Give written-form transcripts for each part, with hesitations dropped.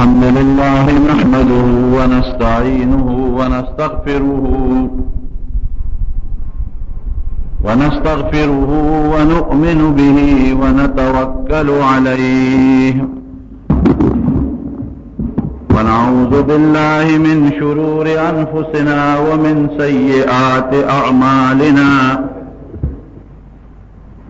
الحمد لله نحمده ونستعينه ونستغفره ونستغفره ونؤمن به ونتوكل عليه ونعوذ بالله من شرور أنفسنا ومن سيئات أعمالنا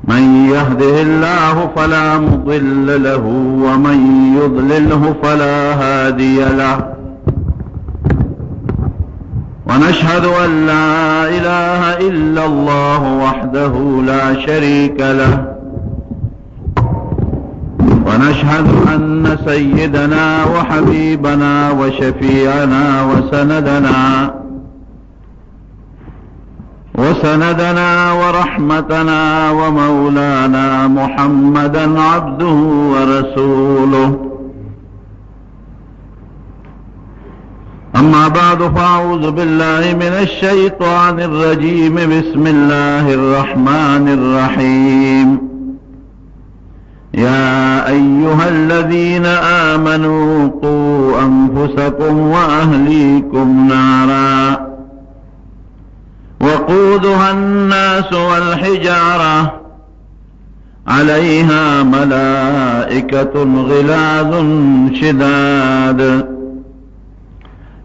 من يهده الله فلا مضل له ومن يضلله فلا هادي له ونشهد أن لا إله إلا الله وحده لا شريك له ونشهد أن سيدنا وحبيبنا وشفيعنا وسندنا وسندنا ورحمتنا ومولانا محمدا عبده ورسوله أما بعد فأعوذ بالله من الشيطان الرجيم بسم الله الرحمن الرحيم يا أيها الذين آمنوا قوا أنفسكم وأهليكم نارا وقودها الناس والحجارة عليها ملائكة غلاظ شداد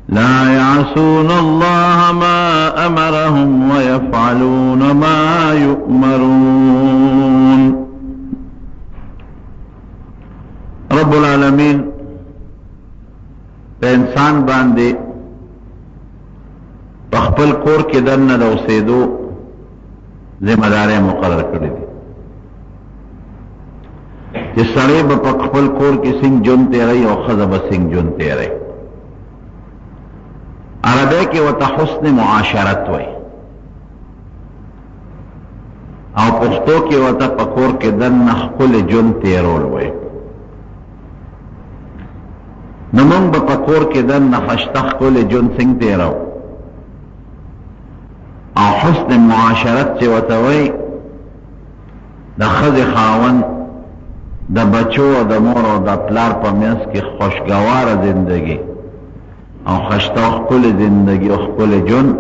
لا يعصون الله ما أمرهم ويفعلون ما يؤمرون رب العالمين په انسان باندې په خپل کور کې دننه د اوسېدو ذمہ دارۍ مقرر کړې دي چې سړی به په خپل کور کې څنګه ژوند تېروي او ښځه به څنګه ژوند تېروي. عربی کې ورته حسن معاشرت وایي او پښتو کې ورته په کور کې دننه ښکلی ژوند تېرول وایي. نو موږ به په کور کې دننه خشته ښکلی ژوند څنګه تېرو او حسن معاشرت چې ورته وایي د ښځې خاوند د بچو او د مور او د پلار په منځ کې خوشګواره زندگی او خشته او ښکلې زندگی او ښکلې ژوند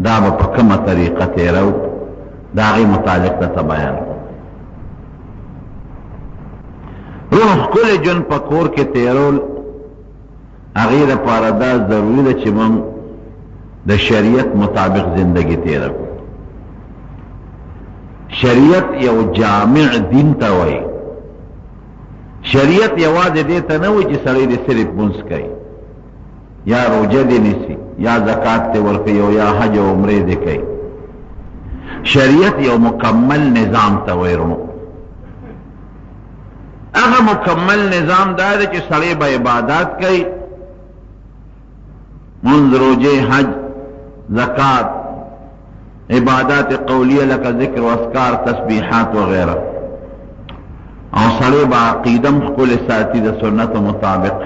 دا به په کومه طریقه تېرو د هغې متعلق درته بیان کړو. وروڼو ښکلی ژوند په کور کې تېرول هغې لپاره دا ضروري ده چې موږ د شریعت مطابق زندگی تیره کړو. شریعت یو جامع دین ته وایي. شریعت یوازې دې ته نه وایي چې سړی دې صرف لمونځ کوي یا روژه دې نیسي یا زکات دې ورکوي او یا حج او عمرې دې کوي. شریعت یو مکمل نظام ته وایي وروڼو. هغه مکمل نظام دا دی چې سړی به عبادات کوي، منځ، روژې، حج، زکات، عبادات قولیه لکه ذکر و اذکار، تسبیحات وغیره، او سړی به عقیده هم ښکلې ساتي د سنتو مطابق،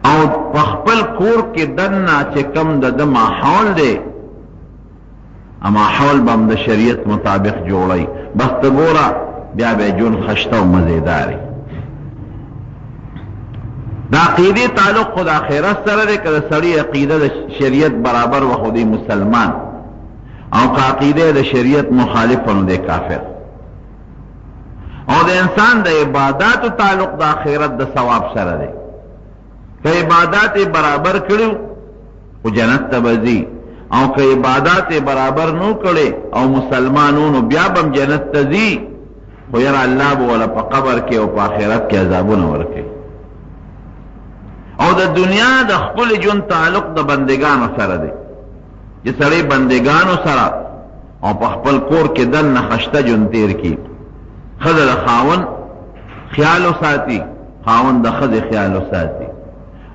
او په خپل کور کې دننه چې کوم د ده ماحول دی ماحول به هم د شریعت مطابق جوړوي، بس ته ګوره بیا به ژوند خشته او مزیدار وي. د عقیدې تعلق خو د آخرت سره دی، که د سړي عقیده د شریعت برابر وه خو دی مسلمان، او که عقیده د شریعت مخالفه نو دی کافر. او د انسان د عباداتو تعلق د آخرت د ثواب سره دی، که عبادات یې برابر کړي خو جنت ته به ځي، او که عبادات یې برابر نو کړي او مسلمان وو نو بیا به هم جنت ته ځي، خو یاره الله به وله په قبر کې او په آخرت کې عذابونه ورکوي. او د دنیا د ښکلي ژوند تعلق د بندګانو سره دی، چې سړی بندګانو سره او په خپل کور کې دننه خشته ژوند تیر کړي، ښځه د خاوند خیال وساتي، خاوند د ښځې خیال وساتي،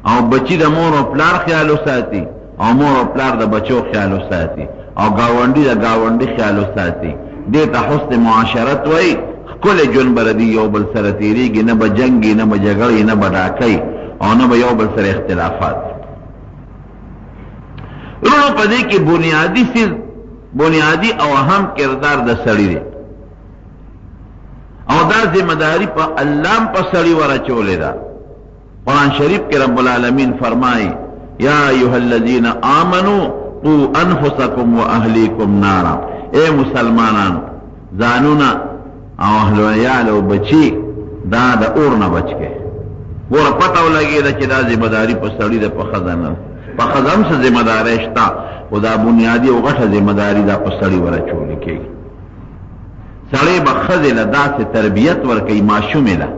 او بچي د مور او پلار خیال وساتي، او مور او پلار د بچو خیال وساتي، او ګاونډي د ګاونډي خیال وساتي، دې ته حسن معاشرت وایي. ښکلی ژوند به د دوی یو بل سره تېرېږي، نه به جنګ وي، نه به جګړه وي، نه به ډاکه وي، او نه به یو بل سره اختلافات وي. وروڼو په دې کې بنیادي څیز، بنیادي او اهم کردار د سړي دی. او دا ذمہ داری په الله هم په سړي وراچولې ده. قرآن شریف کې رب العالمین فرمایي، یا ایها الذین آمنو قو انفسکم واهلیکم نارا، اے مسلمانانو ځانونه او اهل و عیال او بچي دا د اور نه بچ کړئ. ګوره پته ولګېده چې دا ذمه داري په سړي ده، په ښځه نه. په ښځه هم څه ذمه دارۍ شته، خو دا بنیادي او غټه ذمه داري دا په سړي وراچول کېږي. سړی به ښځې له داسې تربیت ورکوي، ماشومې له،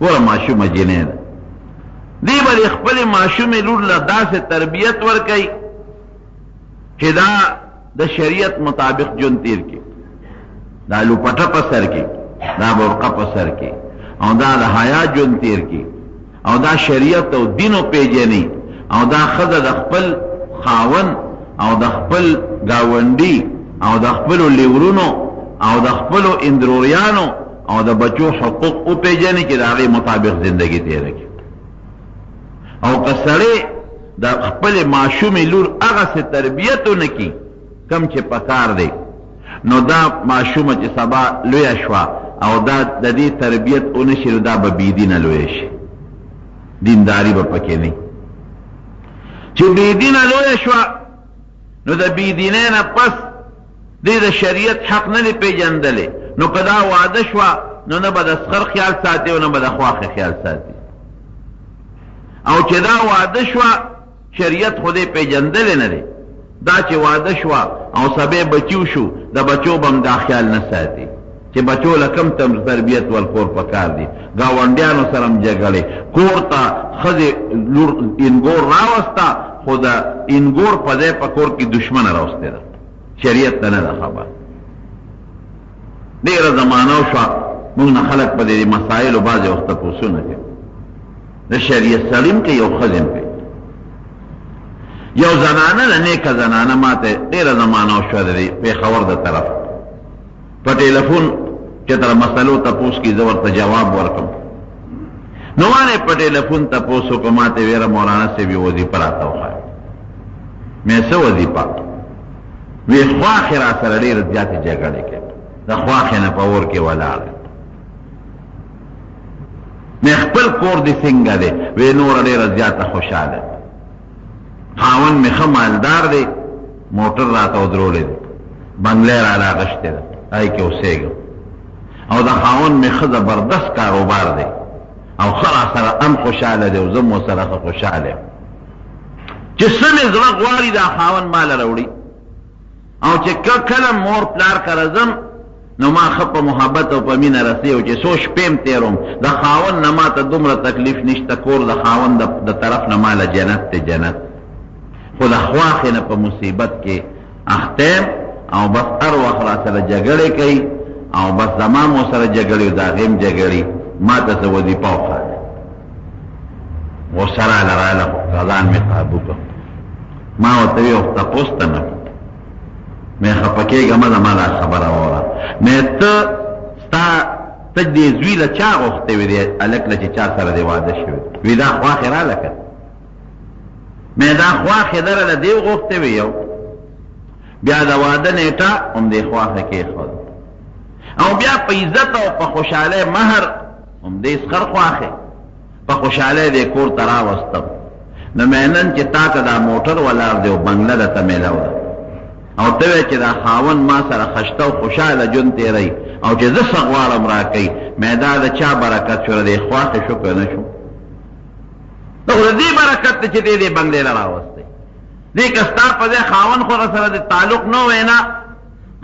ګوره ماشومه جینۍ ده، دی به د خپلې ماشومې لور له داسې تربیت ورکوي چې دا د شریعت مطابق ژوند تیر کړي. دا لوپټه په سر کې، دا برقه په سر کې، او دا د حیا ژوند تیر کړي، او دا شریعت او دین وپېژني، او دا ښځه د خپل خاوند او د خپل ګاونډي او د خپلو لیورونو او د خپلو اندروریانو او د بچو حقوق وپېژني چې د هغې مطابق زندګي تېره کړي. او که سړی د خپلې ماشومې لور هغسې تربیت ونه کړي کوم چې پکار دی، نو دا ماشومه چې سبا لویه شوه او دا د دې تربیت ونه شي، نو دا به بې دینه لویه شي، دینداري به پکې نه. چې بې دینه لویه شوه نو د بې دینۍ نه پس دې د شریعت حق نه دی پېژندلی، نو که دا واده شوه نو نه به د سخر خیال ساتي او نه به د خواښې خیال ساتي. او چې دا واده شوه شریعت خو دې پېژندلی نه دی، دا چې واده شوه او سبا بچي وشو، د بچو به هم دا خیال نه ساتي چې بچو له کوم تربیت ورکول پکار دي. ګاونډیانو سره هم جګړې، کور ته ښځې لور اینګور راوسته، خو د اینګور په ځای په کور کې دښمنه راوستې ده، شریعت ته نه ده خبر. ډېره زمانه وشوه موږ نه خلک په دې مسایلو بعضې وخت تپوسونه کوي. د شریعت سړی هم کوي او ښځې هم کوي. یو زنانه ده، نیکه زنانه، ماته ډېره زمانه وشوه د پېښور د طرف په ټلیفون چې تر مسلو تپوس کی زه ورته جواب ورکم. نو مانه په ټلیفون تپوس وکړ، ماته ویره مولانا صاحب یو وظیفه راته وښایه. مې څه وظیفه؟ وی خواښې را سره ډېره زیاتې جګړې کوي، د خواښې نه په اور کې ولاړ. مې خپل کور دې څنګه دی؟ وی نوره ډېره زیاته خوشحاله، خاوند مې ښه مالدار دی، موټر راته ودرولی دی، بنګله یې راله اخیستې ده، هغې کې اوسېږم، او د خاوند مې ښه زبردست کاروبار دی او ښه راسره هم خوشحاله دی او زه هم ورسره ښه خوشحاله یم. چې څه مې زړه غواړي دا خاوند ماله راوړي، او چې کله مور پلار کره ځم نو ما ښه په محبت او په مینه رسي، او چې څو شپې هم تېروم د خاوند نه ماته دومره تکلیف نشته، کور د خاوند د طرف نه ماله جنت دی جنت، خو د خواښې نه په مصیبت کې اخته یم او بس هر وخت راسره جګړې کوي، او بس زما هم ورسره جګړې او د هغې هم جګړې، ماته څه وظیفه وښایه. غوسه راله راله، خو ځان مې قابو کړ، ما ورته وویل تپوس ته نه مې خفه کېږه مه، زما دا خبره واوره. مې ته ستا ته دې زوی له چا غوښتی وي، دې هلک له چې چا سره دې واده شوی وي، دا خواښې راله که مې دا خواښې درله دې غوښتی وي، یو بیا د واده نېټه هم دې خواښې کېښوده، او بیا په عزت او په خوشحالۍ مهر هم دې سخر خواښې په خوشحالۍ دې کور ته راوستم، نو مې نن چې تا ته دا موټر ولاړ دی او بنګله درته میلاو ده، او ته وایې چې دا خاوند ما سره خشته او خوشحاله ژوند تېروي او چې زه څه غواړم راکوي، مې دا د چا برکت شو؟ د دې خواښې شو که نه شو؟ دا خو د دې برکت دی چې دې دې بنګلې له راوستی دې. که ستا په ځای خاوند خو سره د تعلق نه وی، نه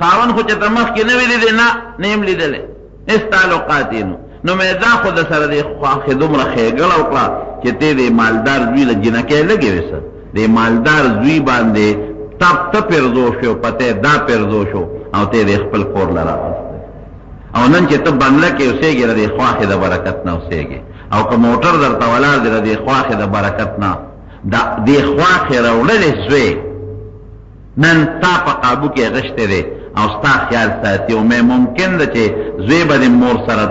خاوند خو چې ته مخکې نه وي لیدلی، نه نه یې هم لیدلی، هېڅ تعلقات یې نو، نو مې دا خو د سره دې خواښې دومره ښېګړه وکړه چې ته دې مالدار زوی له جینکۍ لږې وې، څه دې مالدار زوی باندې تپ ته پیرزو شو، پته دا پیرزو شو، او ته دې خپل کور له راوستی، او نن چې ته بنګله کې اوسېږې د دې خواښې د برکت نه اوسېږې، او که موټر درته ولاړ دی د دې خواښې د برکت نه، د دې خواښې راوړلې زوی نن تا په قابو کې غشتی دی او ستا خیال ساتي. او مې ممکن ده چې زوی به دې مور سره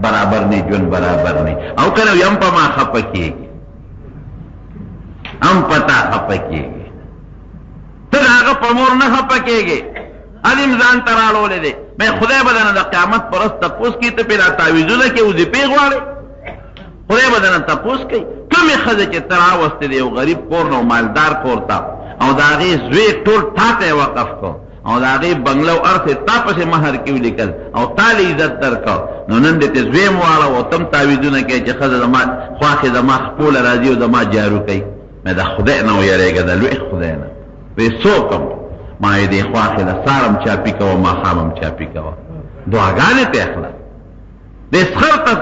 برابر نه، ژوند برابر نه، او کنه هم په ما خپه کېږي هم په تا خپه کېږي. ته د هغه په مور نه خپه کېږې، هلې هم ځان ته راړولی دی. مې خدای به درنه د قیامت پر ورځ تپوس کوي، ته پرې دا تعویذونه کوې، وظیفې غواړې، خدای به درنه تپوس کوي. کومې ښځې چې ته راوستې د یو غریب کور نه مالدار کور ته، او د هغې زوی ټول تا ته یې وقف کړ، او د هغې بنګله او هر څه تا پسې مهر کې ولیکل او تا له عزت درکړ، نو نن دې ته زوی هم واړوه او ته هم تعویذونه کوې چې ښځه زما خواښې زما خپو له راځي او زما جارو کوي. مې د خدای نه ویرېږه، د لوی خدای نه. وې څه وکړم؟ ما یې دې خواښې له سهار هم چاپي کوه، ماښام هم چاپي کوه، دعاګانې پرې اخله. د اسخر ته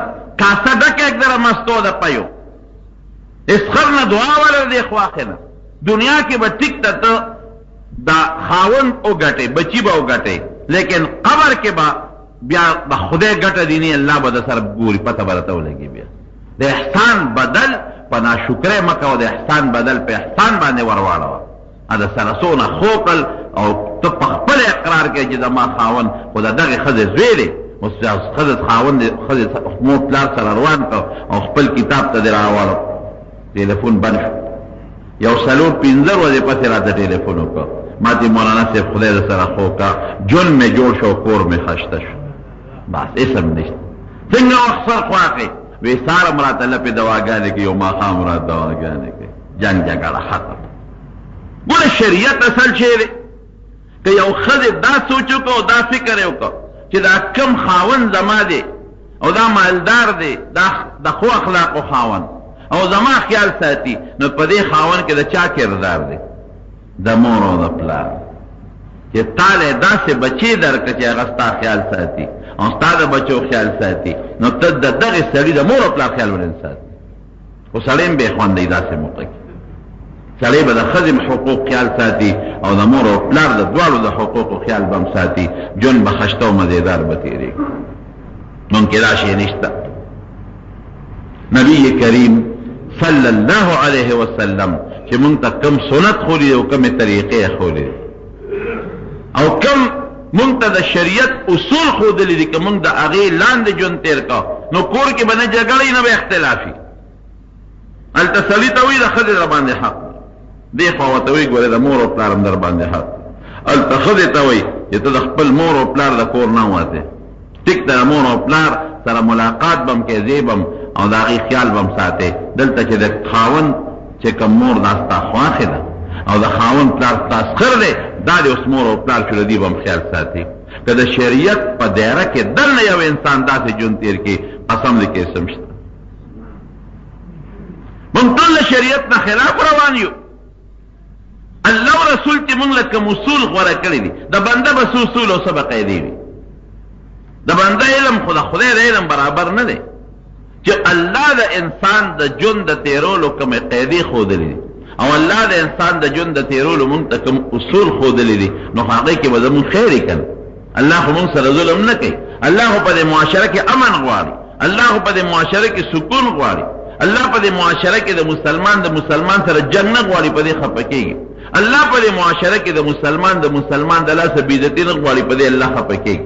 کاسه ډکه ږدره مستو د پیو اسخر نه دعا وله دې خواښې نه. دنیا کې به ټیک ته ته دا خاوند وګټې، بچي به وګټې، لیکن قبر کې به بیا د خدای ګټه دی نه، الله به د سره ګوري، پته به راته ولګي. بیا د احسان بدل په ناشکرۍ مه کوه، د احسان بدل په احسان باندې ورواړوه. د سره څونه ښه وکړل او ته په خپله اقرار کوې چې زما خاوند خو د دغې ښځې زوی دی. اوس ښځې خاوند ښځې مور پلار سره روان کړ او خپل کتاب ته دې راواړو. ټلیفون بند شو. یو څلور پنځه ورځې پسې راته ټلیفون وکړ، ما ته مولانا صاحب خدای در سره ښه وکړه، ژوند مې جوړ شو، کور مې خسته شو، بس هېڅ هم نشته. څنګه وخت سر خواښې وې، سهار هم راته لپې دواګانې کوي او ماښام راته دواګانې کوي، جنګ جګړه ختم. ګوره شریعت اصل شی دی، که یو ښځې دا سوچ وکړ او دا فکر یې وکړ چې دا کم خاوند زما دی او دا مالدار دی، دا د ښو اخلاقو خاوند او زما خیال ساتي، نو په دې خاوند کې د چا کردار دی؟ د مور او د پلار. چې تا له داسې بچی درکړه چې هغه ستا خیال ساتي او ستا د بچو خیال ساتي، نو ته د دغې سړي د مور او پلار خیال ولې نه ساتي؟ خو سړی هم بې خونده وي داسې موقع کې. سړی به د ښځې حقوق خیال ساتي او د مور او پلار د دواړو د حقوقو خیال به هم ساتي، ژوند به خشته او مزیدار به تېرېږي. مونږ کې دا شی نشته. نبی کریم صلی الله علیه وسلم چې مونږ ته کوم سنت ښوولي او کومې طریقې ښوولي او کوم مونږ ته د شریعت اصول ښودلي دي، که مونږ د هغې لاندې ژوند تېر کړو نو کور کې به نه جګړه وي نه به اختلاف وي. هلته سړي ته وایي د ښځې در باندې حق دی، دې خوا ورته وایي ګورې د مور او پلار هم در باندې حق. هلته ښځې ته وایي چې ته د خپل مور او پلار د کور نه وځې، ټیک ده، د مور او پلار سره ملاقات به هم کوې، ځې به هم او د هغې خیال به هم ساتې. دلته چې د خاوند چې کوم مور دا ستا خواښې ده او د خاوند پلار ستا سخر دی، دا دې اوس مور او پلار شو، د دې به هم خیال ساتې. که د شریعت په دایره کې دننه یو انسان داسې ژوند تېر کړي، قسم دې کې څه شته. موږ ټول له شریعت نه خلاف روان یو. الله او رسول چې موږ له کوم اصول غوره کړي دي، د بنده به څه اصول او څه به قاعدې وي؟ د بنده علم خو د خدای د علم برابر نه دی. چې الله د انسان د ژوند د تېرولو کومې قاعدې ښودلې دي او الله د انسان د ژوند د تېرولو موږ ته کوم اصول ښودلي دي، نو خو هغې کې به زموږ خیر وي که نه؟ الله خو موږ سره ظلم نه کوي. الله خو په دې معاشره کې امن غواړي، الله خو په دې معاشره کې سکون غواړي، الله په دې معاشره کې د مسلمان د مسلمان سره جنګ نه غواړي، په دې خفه کېږي. الله په دې معاشره کې د مسلمان د مسلمان د لاسه بېعزتي نه غواړي، په دې الله خفه کېږي.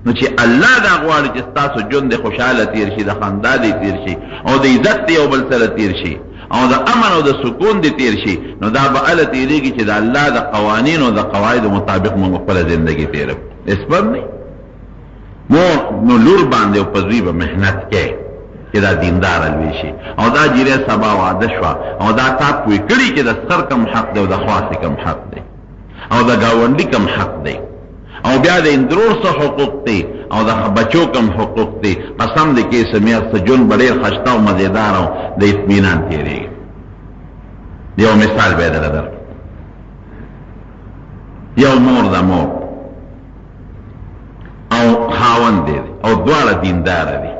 نو چې الله دا غواړي چې ستاسو ژوند دې خوشحاله تېر شي، د خندا دې تېر شي او د عزت دې یو بل سره تېر شي او د امن او د سکون دې تېر شي، نو دا به هله تېرېږي چې د الله د قوانینو او د قواعدو مطابق موږ خپله زندګي تېروو. هېڅ بد نه مور نو لور باندې او په زوی به محنت کوي چې دا دیندار لوی شي او دا جیره سبا واده شوه او دا تا پوه کړي چې د سر کم حق دی او د خواښې کم حق دی او د ګاونډي کم حق دی او بیا د اندرور څه حقوق دی او د بچو کم حقوق دی. قسم دې کې سمیر څه ژوند به ډېر خشته او مزیدار او د اطمینان تېرېږي. یو مثال به درته درکړم. یو مور د مور او خاوند دی او دواړه دیندار دي.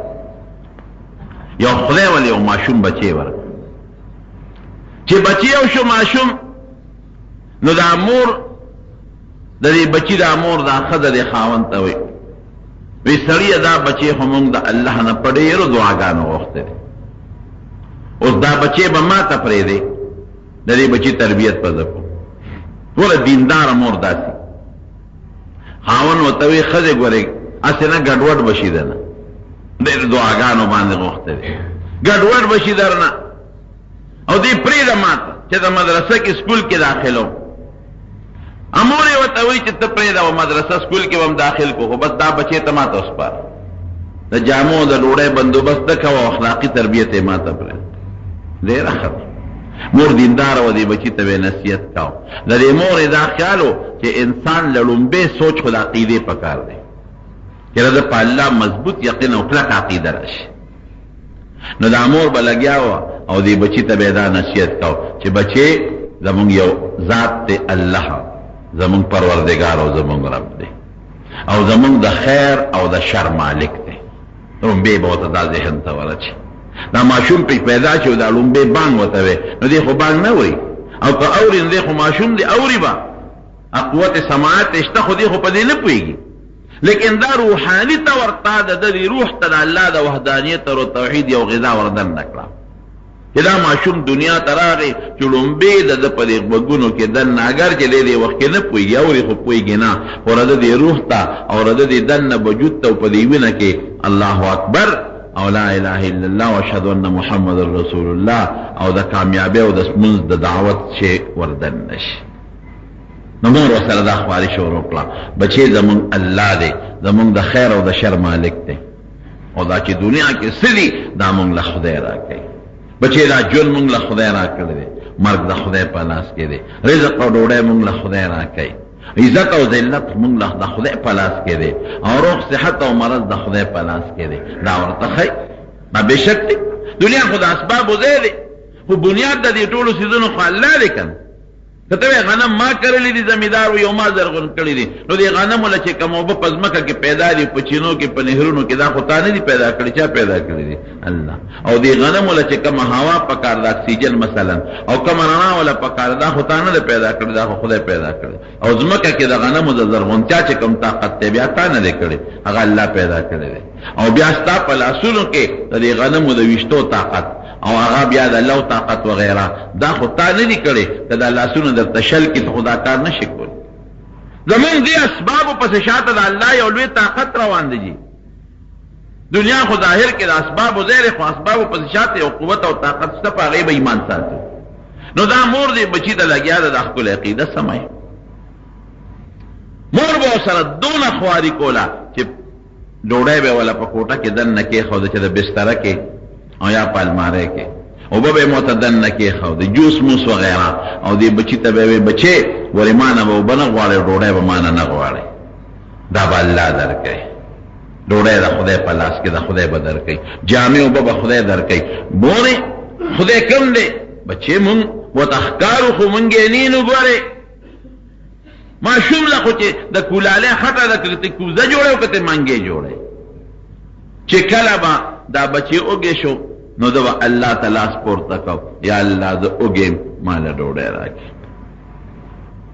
یو خدای ول یو ماشوم بچی ورک چې بچی او شو ماشوم، نو دا مور د دې بچی دا مور دا ښځه د خاوند ته وایي، وی سړیه دا بچی خو مونږ د الله نه په ډېرو دعاګانو غوښتی دی، اوس دا بچی به ما ته پرېږدې، د دې بچي تربیت به زه کوم. ګوره دینداره مور داسې خاوند ورته وایي، ښځې ګورې هسې نه ګډوډ به شي درنه، ډېر دعاګانو باندې غوښتی دی، ګډوډ به شي درنه، او دې پرېږده ما ته چې د مدرسه کې سکول کې داخلو. امور یې ورته وایي چې ته پرېږده او مدرسه سکول کې به هم داخل کړو، خو بس دا بچی ته ماته وسپاره، د جامو او د ډوډۍ بندوبست ته کوه او اخلاقي تربیت یې ماته پرېږده. ډېره ښه ده. مور دینداره وه، دې بچي ته به یې نصیحت کاوه. د دې مور یې دا خیال و چې انسان له ړومبی سوچ خو د عقیدې په کار دی، چې د ده په الله مضبوط یقین او کلکه عقیده راشي. نو دا مور به لګیا وه او دې بچي ته به یې دا نصیحت کاوه چې بچې زمونږ یو ذات دی الله، زمونږ پروردګار او زمونږ رب دی او زمونږ د خیر او د شر مالک دی. ړومبی به ورته دا ذهن ته ورچي، دا ماشوم پې پیدا شي او دا ړومبی بانګ ورته وی، نو دی خو بانګ نه اوري، او که اوري نو دی خو ماشوم دی، اوري به، قوت سماعت یې شته، خو دی خو په دې نه پوهېږي. لیکن دا روحاني طور تا د ده روح ته د الله د وحدانیت او توحید یو غذا وردننه کړه چې دا ماشوم دنیا ته راغی چې ړومبی د ده په دې غوږونو کې دننه، اګر چې دی دې وخت کې نه پوهېږي، اوري خو پوهېږي نه، خو د ده دې روح ته او د ده دې دننه وجود ته او په دې وینه کې الله اکبر او لا اله الا الله واشهد ان محمد رسول الله او د کامیابۍ او د لمونځ د دعوت شی وردننه شي. نو مور ورسره دا خواري شروع کړه، بچې زمونږ الله دی، زمونږ د خیر او د شر مالک دی، او دا چې دنیا کې څه دي دا مونږ له خدای راکوي. بچې دا ژوند مونږ له خدای راکړی دی، مرګ د خدای په لاس کې دی، رزق او ډوډۍ مونږ له خدای راکوي، عزت او ذلت مونږ له د خدای په لاس کې دی، او روغ صحت او مرض د خدای په لاس کې دی. دا ورته ښایي، دا بېشک دی دنیا خو د اسبابو ځای دی، خو بنیاد د دې ټولو څیزونو خو الله دی که نه. که ته وایې غنم ما کرلي دي، زمیندار وایي او ما زرغون کړي دي، نو دې غنمو له چې کوم اوبه په ځمکه کې پیدا دي، په چینو کې، په نهرونو کې، دا خو تا نه دي پیدا کړي، چا پیدا کړي دي؟ الله. او دې غنمو له چې کومه هوا پکار ده، اکسیجن مثلا، او کومه رڼا وله پکار ده، دا خو تا نه ده پیدا کړې، دا خو خدای پیدا کړي. او ځمکه کې د غنمو د زرغونتیا چې کوم طاقت دی، بیا تا نه دی کړی، هغه الله پیدا کړی دی. او بیا ستا په لاسونو کې د دې غنمو د ویشتو طاقت او هغه بیا د لو طاقت وغیره، دا خو تا نه دي کړی، که دا لاسونه درته شل کړي ته خو دا کار نه شې کولی. زمونږ دې اسبابو پسې شاته د الله یو لوی طاقت روان دی جی. دنیا خو ظاهر کې د اسبابو ځای دی، خو اسبابو پسې شاته یو قوت او طاقت شته، په هغې به ایمان ساتو. نو دا مور دې بچي ته لګیا ده، دا ښکلې عقیده سمه مور به ورسره دونه خواري کوله چې ډوډۍ به ولا په کوټه کې دننه کېښوده چې د بستره کې او یا په المارۍ کې، اوبه به یې مو ته دننه کېښودې، جوس موس وغیره، او دې بچي ته به یې وې بچې ولې ما نه به اوبه نه غواړې او ډوډۍ به ما نه نه غواړې، دا به الله درکوي، ډوډۍ د خدای په لاس کې ده، خدای به درکوي، جامې اوبه به خدای درکوي. مورې خدای کوم دی؟ بچې مونږ ورته ښکارو خو مونږ یې نه نو ګورې. ماشوم له خو چې د کولالې خټه ده، که ته کوزه جوړې او که ته منګې جوړې، چې کله به دا بچی وږی شو نو ده به الله ته لاس پورته کو، یا الله زه وږی یم، ما له ډوډۍ راکړي.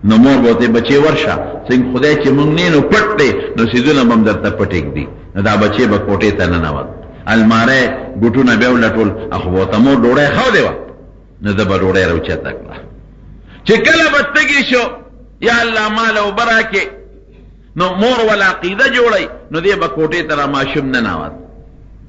نو مور به ورته بچی ورشه، څنګه خدای چې مونږ نه نو پټ دی، نو څیزونه به هم درته پټ ږدي. نو دا بچی به کوټې ته ننوت، المارۍ ګوټونه به یې ولټول، خو به ورته مور ډوډۍ ښودې وه، نو ده به ډوډۍ راوچته کړه. چې کله به تږی شو، یا الله مال اوبه راکړې، نو مور ولا عقیده جوړی، نو دی به کوټې ته را ماشوم ننوت،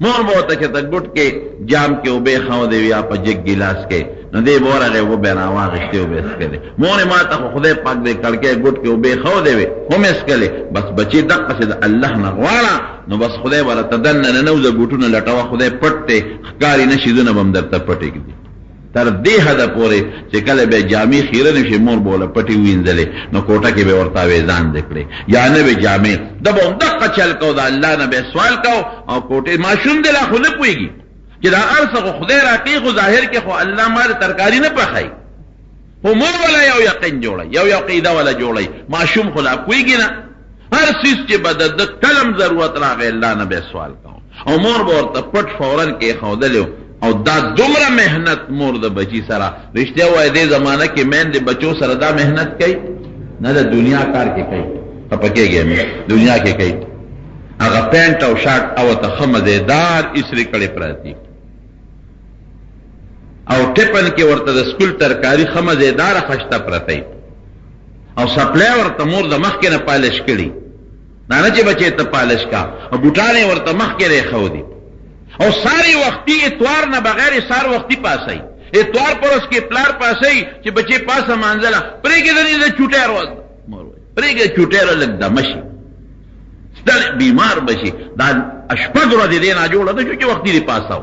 مور به ورته چې ته ګوټ کې جام کې اوبه ښودې وي یا په جګ ګیلاس کې، نو دی به ورغی اوبه به یې راواخیستې اوبه یې څښلې. مورې ما ته خو خدای پاک دې کړکۍ ګوټ کې اوبه ښودې وې، هم یې څښلې. بس بچې دقسې د الله نه غواړه، نو بس خدای به راته دننه ننوځه، ګوټونه لټوه، خدای پټ دی، ښکاري نه، شیزونه به هم درته پټ ږدي. تر دې حده پورې چې کله به جامې خیرنې شي، مور به ورله پټې ووینځلې، نو کوټه کې به ورته اوېزان دې کړې، یا نوې جامې، ده به هم دقه چل کو، د الله نه به سوال کو او کوټې ماشوم دی لا خو نه پوهېږي چې دا هر څه خو خدای راکوي، خو ظاهر کې خو الله مال ترکاري نه پخوي، خو مور ولا یو یقین جوړوي، یو یو عقیده ولا جوړوي، ماشوم خو لا پوهېږي نه. هر څیز چې به د ده کلم ضرورت راغی، الله نه به سوال کو او مور به ورته پټ فورا کېښودلی. او دا دومره محنت مور د بچی سره، رښتیا وایي دې زمانه کې میندې بچو سره دا محنت کوي نه، د دنیا کار کې کوي، خفه کېږئ مه، دنیا کې کوي. هغه پینټ او شارټ او ته ښه مزیدار استري کړې پراتی، او ټپن کې ورته د سکول ترکاری ښه مزیداره خشته پرته، او سپلی ورته مور د مخکې نه پالش کړي، دا نه چې بچی ته پالش کا، او بوټان یې ورته مخکې رېښودي، او ساری وختي اتوار نه بغیر سار وختي پاسي، اتوار پر ورځ کې پلار پاسي چې بچی پاسه مانځله پرېږدي د چوټۍ ورځ مور. پرېږده چوټی له لږ دمه شي، ستړی بیمار به شي. دا شپږ ورځې دی ناجوړه نه شو چې وختي دې پاڅاو.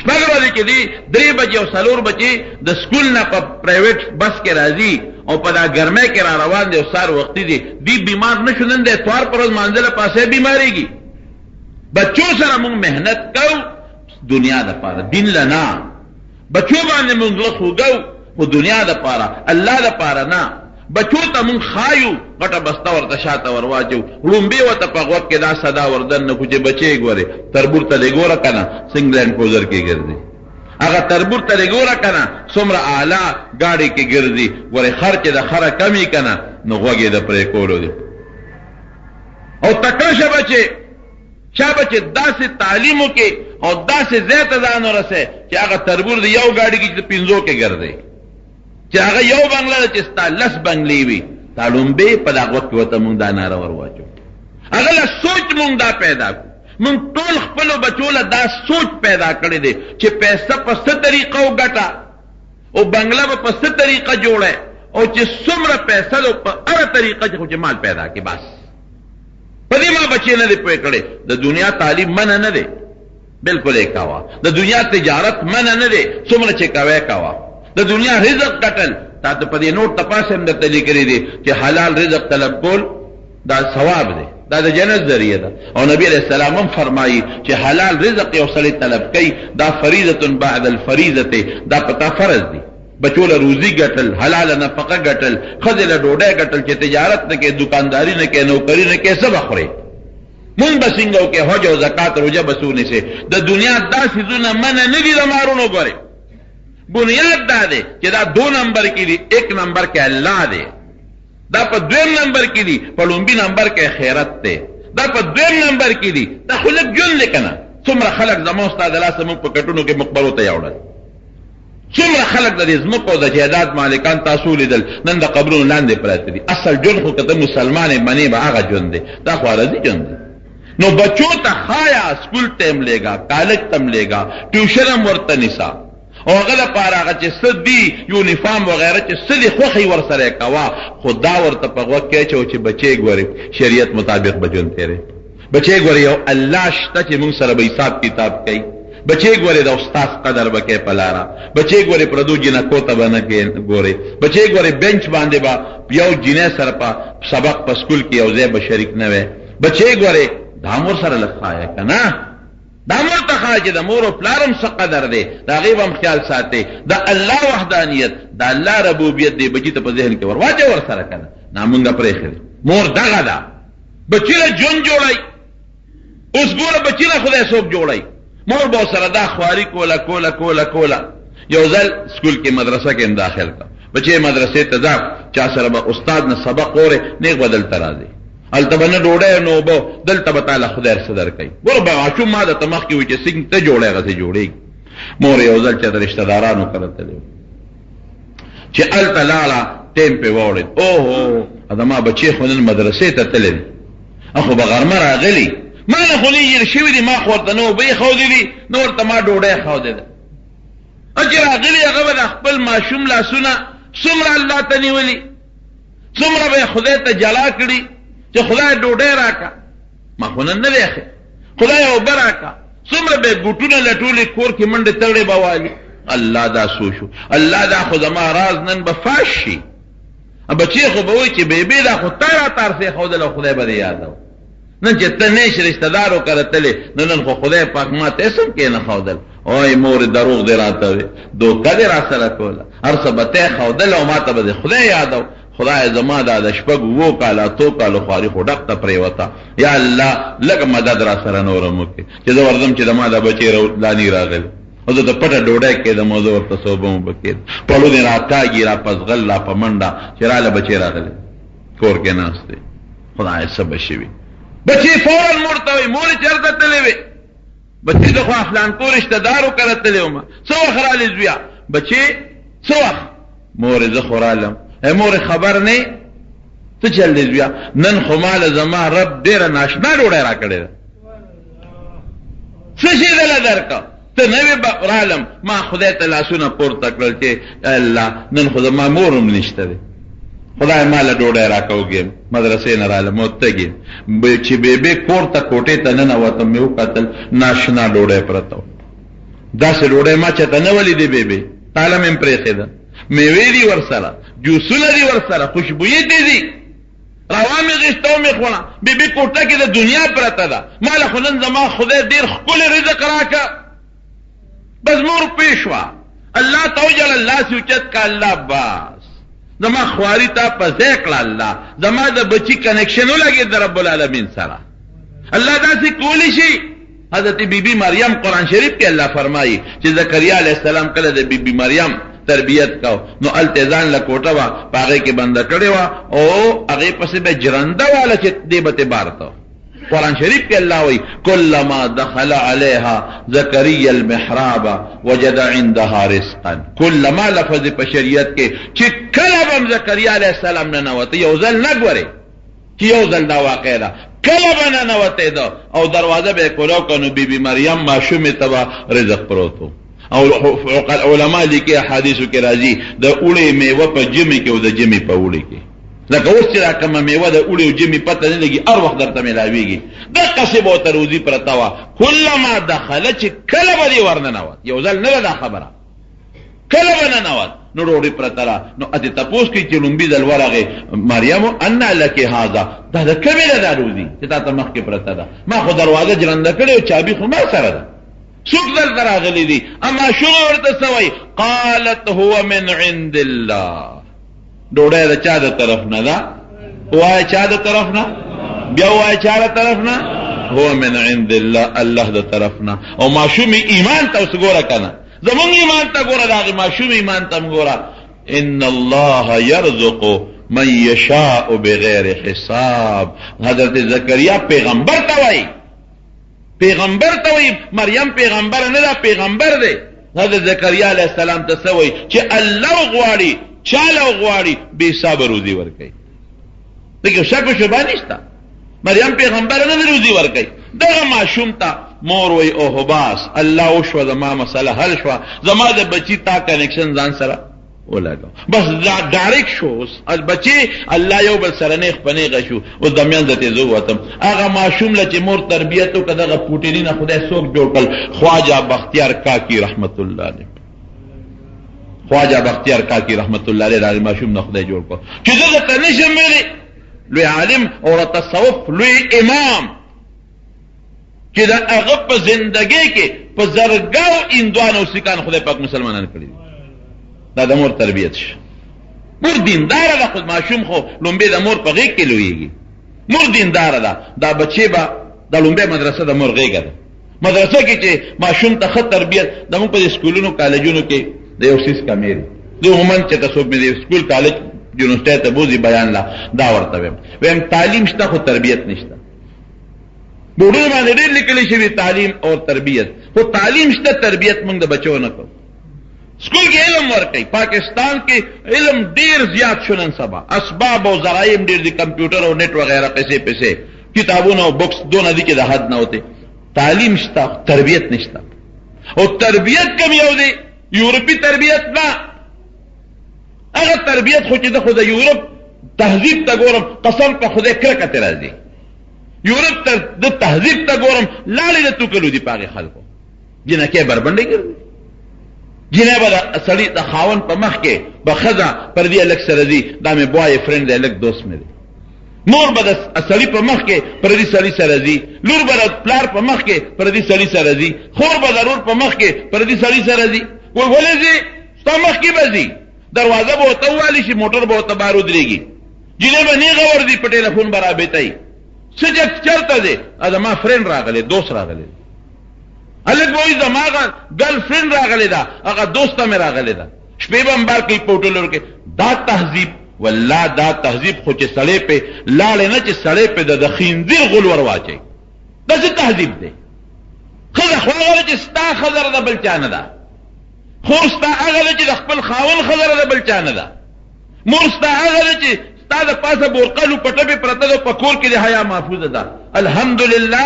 شپږ ورځې چې دی 3 بجې او 4 بجې د سکول نه په پرایویټ بس کې راځي او په دا ګرمۍ کې را روان دی او سهار وختي دی، دی بیمار نه شو. نن د اتوار پر ورځ لمانځه له پاسه بیمارېږي. بچو سره مونږ محنت کوو دنیا دپاره، دین له نه. بچو باندې مونږ زړه خوږو خو دنیا دپاره، الله دپاره نه. بچو ته مونږ ښایو، غټه بسته ورته شاته ور واچو، ړومبی ورته په غوږ کې دا صدا ور دننه کړو چې بچې ګورې تربور ته دې ګوره که نه څنګه لینډ کروزر کې ګرځي، هغه تربور ته دې ګوره که نه څومره اعلی ګاډي کې ګرځي، ګورې خر چې د خره کم وي که نه نو غوږ یې د پرې کولو دی. او تکړه شه بچې، شابه چې داسې تعلیم وکړې او داسې ځای ته ځان ورسوې چې هغه تربور دې یو ګاډي کې چې پنځو کې ګرځې، چې هغه یو بنګله ده چې ستا 10 بنګلې وي، تا ړومبی په دغه وخت کې ورته مونږ دا ناره ور واچو. هغه له سوچ مونږ دا پیدا کړو. مونږ ټول خپلو بچو له دا سوچ پیدا کړی دی چې پیسه په څه طریقه وګټه او بنګله به په څه طریقه جوړه او چې څومره پیسه ده په هره طریقه چې خو چې مال پیدا کړي، بس په دې ما بچی نه دی پوه کړی. د دنیا تعلیم منع نه دی، بالکل یې کوه. د دنیا تجارت منع نه دی، څومره چې کوې کوه. د دنیا رزق ګټل، تا ته په دې نوټ تپاسه هم درته لیکلي دي چې حلال رزق طلب کول دا ثواب دی، دا د جنت ذریعه ده. او نبی علیہ السلام هم فرمایي چې حلال رزق یو سړی طلب کوي دا فریضه بعد الفریضه، دا پتا فرض دی. بچو له روزي ګټل، حلاله نفقه ګټل، ښځې له ډوډۍ ګټل، چې تجارت نه کوې، دوکانداري نه کوې، نوکري نه کوې، څه به خورې؟ مونږ به څنګه وکړې؟ حج او زکات روژه به څه ونیسې؟ د دنیا دا څیزونه منع نه دي د مارونو. ګورې بنیاد دا دی چې دا 2 نمبر کې دي، 1 نمبر کې الله دی، دا په دویم نمبر کې دي، په لومبي نمبر کې خیرت دی، دا په دویم نمبر کې دي. دا خو لږ ژوند دی که نه؟ څومره خلک زما ستا د لاسه موږ په کټونو کې مقبرو ته یوړل، څومره خلک د دې ځمکو د جایداد مالکان تاسو ولیدل نن د قبرونو لاندې پراته دي. اصل ژوند خو که ته مسلمان یې منې به هغه ژوند دی، دا خو عارضي ژوند دی. نو بچو ته ښایه سکول ته هم لېږه، کالج ته هم لېږه، ټیوشن هم ورته نیسه، او هغه لپاره هغه چې څه دي یونیفارم وغیره چې څه دي خوښه یې ورسره کوه، خو دا ورته په غوږ کې اچوه چې بچی ګورې شریعت مطابق به ژوند تېروې. بچی ګورې یو الله شته چې موږ سره به حساب کتاب کوي. بچی ګورې د استاد قدر به کوې په لاره، بچی ګورې پردو جینکو ته به نه ګورې، بچی ګورې بنچ باندې به یو جینۍ سره په سبق په سکول کې یو ځای به شریک نه وې، بچی ګورې دا هم ورسره لږ ښایه که نه، دا هم ورته ښایه چې د مور او پلار هم څه قدر دی، د هغې به هم خیال ساتې. د الله وحدانیت، د الله ربوبیت دې بچي ته په ذهن کې ور واچوه ورسره که نه، دا مونږ پرېښی دی. مور دغه ده بچی له ژوند جوړوي. اوس ګوره بچی له خدای څوک جوړوي. مور به سره دا خواري کوله کوله کوله کوله. یو ځل سکول کې مدرسه کې هم داخل کړ، بچی مدرسې ته ځه، چا سره به استاد نه سبق اورې نیغ به دلته راځي، هلته به نه ډوډۍ نه اوبه، دلته به تاله خدای هر څه درکوي. ګوره به ماشوم ما درته مخکې وي چې څنګه ته جوړې هغسې جوړېږي. مور یو ځل چې د رشته دارانو کره تللی چې هلته لاړه، ټیم پې واوړېد، اوهو زما بچی خو نن مدرسې ته تللی دی، خو به غرمه راغلی، ما نه خو نه هېر شوي دي، ما خو ورته نه اوبه ایښودې دي نه ورته ما ډوډۍ ښودې ده. چې راغلي هغه به د خپل ماشوم لاسونه څومره الله ته نیولي، څومره به یې خدای ته جلا کړي چې خدای ډوډۍ راکړه، ما خو نن نه دی ښې، خدای اوبه راکړه، څومره به یې ګوټونه لټولي، کور کې منډې تړې به والي. الله دا څه شو، الله دا خو زما راز نن به فاش شي. بچی خو به وایي چې بیبي دا خو تا راته هر څه ښودل او خدای به دې یادوه، نن چې ته نه شې رشته دارو کره تلې نو نن خو خدای پاک ما ته هېڅ هم کښېنه ښودل. اوی مور دروغ دې راته وې، دوکه دې راسره کوله، هر څه به ته ښودل او ما ته به دې خدای یادو. خدای زما دا د 6 7 کالو 8 کالو خواري خو ډک ته پرېوته، یا الله لږ مدد راسره نور هم وکړې چې زه ورځم چې زما دا بچی لاني راغلی او زه د پټه ډوډۍ کېدم او زه ورته څه اوبه هم کېدم، پړونی راکاږي را په ځغل را په منډه چې راله بچی راغلی کور کې ناست دی. خدای څه به شوي. بچی فورا مور ته وایي مورې چېرته تللی وې؟ بچی زه خو افلان کور رشته دارو کره تللی وم، څه وخت رالې زویه؟ بچی څه وخت؟ مورې زه خو رالم. ای مورې خبر نه څه چل دی زویه؟ نن خو ماله زما رب ډېره ناشنا ډوډۍ راکړې ده. څه شی دله درکړه؟ ته نه وې رالم، ما خدای ته لاسونه پورته کړل چې الله نن خو زما مور هم نشته دی. خدای ما له ډوډۍ راکړه، وږی یم، مدرسې نه رالم او تږی یم. چې بېبې کور ته کوټې ته ننوتم، مې وکتل ناشنا ډوډۍ پرته وه. داسې ډوډۍ ما چېرته نه وه لیدې. بېبې تاله مې هم پرېښې ده، مېوې دي ورسره، جوسونه دي ورسره، خوشبویي ترې دي. راوامې غیسته ومې خوړه. بېبې کوټه کې د دنیا پرته ده، ما له خو نن زما خدای ډېر ښکلی رزق راکړ. بس مور پوه شوه، الله ته وژړل، لاس یې اوچت کړ، الله بس زما خواري تا په ځای کړه، الله زما د بچي کنکشن ولګېد د رب العالمین سره. الله داسې کولی شي. حضرت بی بی مریم قرآن شریف کې الله فرمایي چې زکریا علیه السلام کله د بی بی مریم تربیت کاو نو هلته ځان له کوټه وه، په هغې کې بنده کړې وه او هغې پسې به ژرنده واله چې دی به ترې بارته. قرآن شریف کې الله وایي کلما دخل علیها زکریا المحراب وجد عندها رزقا. کلما لفظ په شریعت کې چې کله به هم زکریا علیه السلام ننوته، یو ځل نه ګورې چې یو ځل دا واقع ده، کله به ننوتی ده او دروازه به یې کولاو کړه نو بی بی مریم ماشومې ته به رزق پروت و. او علما لیکي احادیثو کې راځي د اوړي میوه په ژمي کې او د ژمي په اوړي کې، لکه اوس چې دا کومه میوه د اوړي او ژمي پته نه لګي، هر وخت درته ملاویږي، دقسې به ورته روزي پرته وه. کلما دخل چې کله به دې ورننوت، یو ځل نه ده دا خبره، کله به ننوت نو ډوډۍ پرته ده. نو اتې تپوس کوي چې لومبي ځل ورغی مریم انا لک هذا، دا د کومې ده دا روزي چې تا ته مخکې پرته ده؟ ما خو دروازه جرنده کړې او چابي خو ما سره ده، څوک دلته راغلي دي؟ اما شغل ورته څه وایي؟ قالت هو من عند الله. ډوډۍ د چا د طرف نه ده؟ وایه چا د طرف نه؟ بیا وایه چا د طرف نه؟ هو من عند الله، الله د طرف نه. او ماشوم ایمان ته اوس ګوره که نه، زمونږ ایمان ته ګوره، د هغې ماشوم ایمان ته هم ګوره. ان الله يرزق من يشاء بغیر حساب. حضرت زکریا پیغمبر ته وایي، پیغمبر ته وایي، مریم پیغمبر نه ده، پیغمبر دی. حضرت زکریا علیه السلام ته څه وایي؟ چې الله وغواړي، چاله وغواړي، بې حسابه روزي ورکوي. دې کې شک و شبهه نشته. مریم پیغمبر نه روزي ورکوي. دغه ماشوم ته مور وایي اوه باس الله وشوه، زما مسله حل شوه، زما د بچي تا کنکشن ځان سره ولګو، بس دا ډایرک شو. اوس بچي الله یو بل سره نیغ په نیغه شو. اوس د میانځه ته زه ووتم. هغه ماشوم له چې مور تربیت وکړه، دغه پوټیني نه خدای څوک جوړ کړل؟ خواجه بختیار کاکی رحمت الله علیه. خواجه بختیار کاکی رحمت الله علیه دغه ماشوم نه خدای جوړ کړ چې زه درته نشم ویلی، لوی عالم او تصوف لوی امام چې د هغه په زندګۍ کې په زرګاو هندوان او سیکان خدای پاک مسلمانان کړي دي. دا د مور تربیت شي. مور دینداره ده، خو ماشوم خو لومبې د مور په غېږ کې لویږي. مور دینداره ده، دا بچی به د لومبې مدرسه د مور غېږه ده. مدرسه کې چې ماشوم ته ښه تربیت، زموږ په سکولونو کالجونو کې د یو څیز کمی دی. زه عموماً چې که څوک مې د سکول کالج یونیورسټۍ ته بوځي بیان له، دا ورته وایم، وایم تعلیم شته خو تربیت نشته. بورډونو باندې ډېر لیکل شوي تعلیم او تربیت، خو تعلیم شته تربیت موږ د بچو نه کوو. سکول کې علم ورکوي، پاکستان کې علم ډېر زیات شو نن سبا، اسباب او ذرایع هم ډېر دي، کمپیوټر او نت وغیره قصې پسې، کتابونه او بکس دونه دي چې د حد نه وتې. تعلیم شته تربیت نشته. او تربیت کوم یو دی؟ یورپي تربیت نه، هغه تربیت خو چې د خو د یورپ تهذیب ته ګورم قسم په خدای کرکه ترې راځي. یورپ ته د تهذیب ته ګورم لاړې د توکلو دي په هغې خلکو. جینکۍ بربنډې ګرځي، جینۍ به د سړي د خاوند په مخ کې به ښځه پردي هلک سره ځي، دا مې بوای فرینډ دی، هلک دوست مې دی. مور به د سړي په مخ کې پردي سړي سره ځي، لور به د پلار په مخ کې پردي سړي سره ځي، خور به د ورور په مخ کې پردي سړي سره ځي. وایي ولې ځې؟ ستا مخ کې به ځي، دروازه به ورته ووالي شي، موټر به ورته بار ودرېږي، جینۍ به نېغه ورځي، په ټیلیفون به رابطه وي، څه چک چېرته ځې؟ زما فرینډ راغلی، دوست راغلی. هلک به وایي زما هغه ګرل فرینډ راغلې ده، هغه دوسته مې راغلې ده. شپې به هم بار کوي په هوټلونو کې. دا تهذیب والله دا تهذیب خو چې سړی پې لاړې نه، چې سړی پې د خنزیر غول ور واچوي، دا څه تهذیب دی؟ ښځه خو هغه ده چې ستا ښځه ده، بل چا نه ده. خور ستا هغه ده چې د خپل خاوند ښځه ده، بل چا نه ده. مور ستا هغه ده چې ستا د پاسه بورقه لوپټه پې پرته ده، په کور کې د حیا محفوظه ده. الحمدلله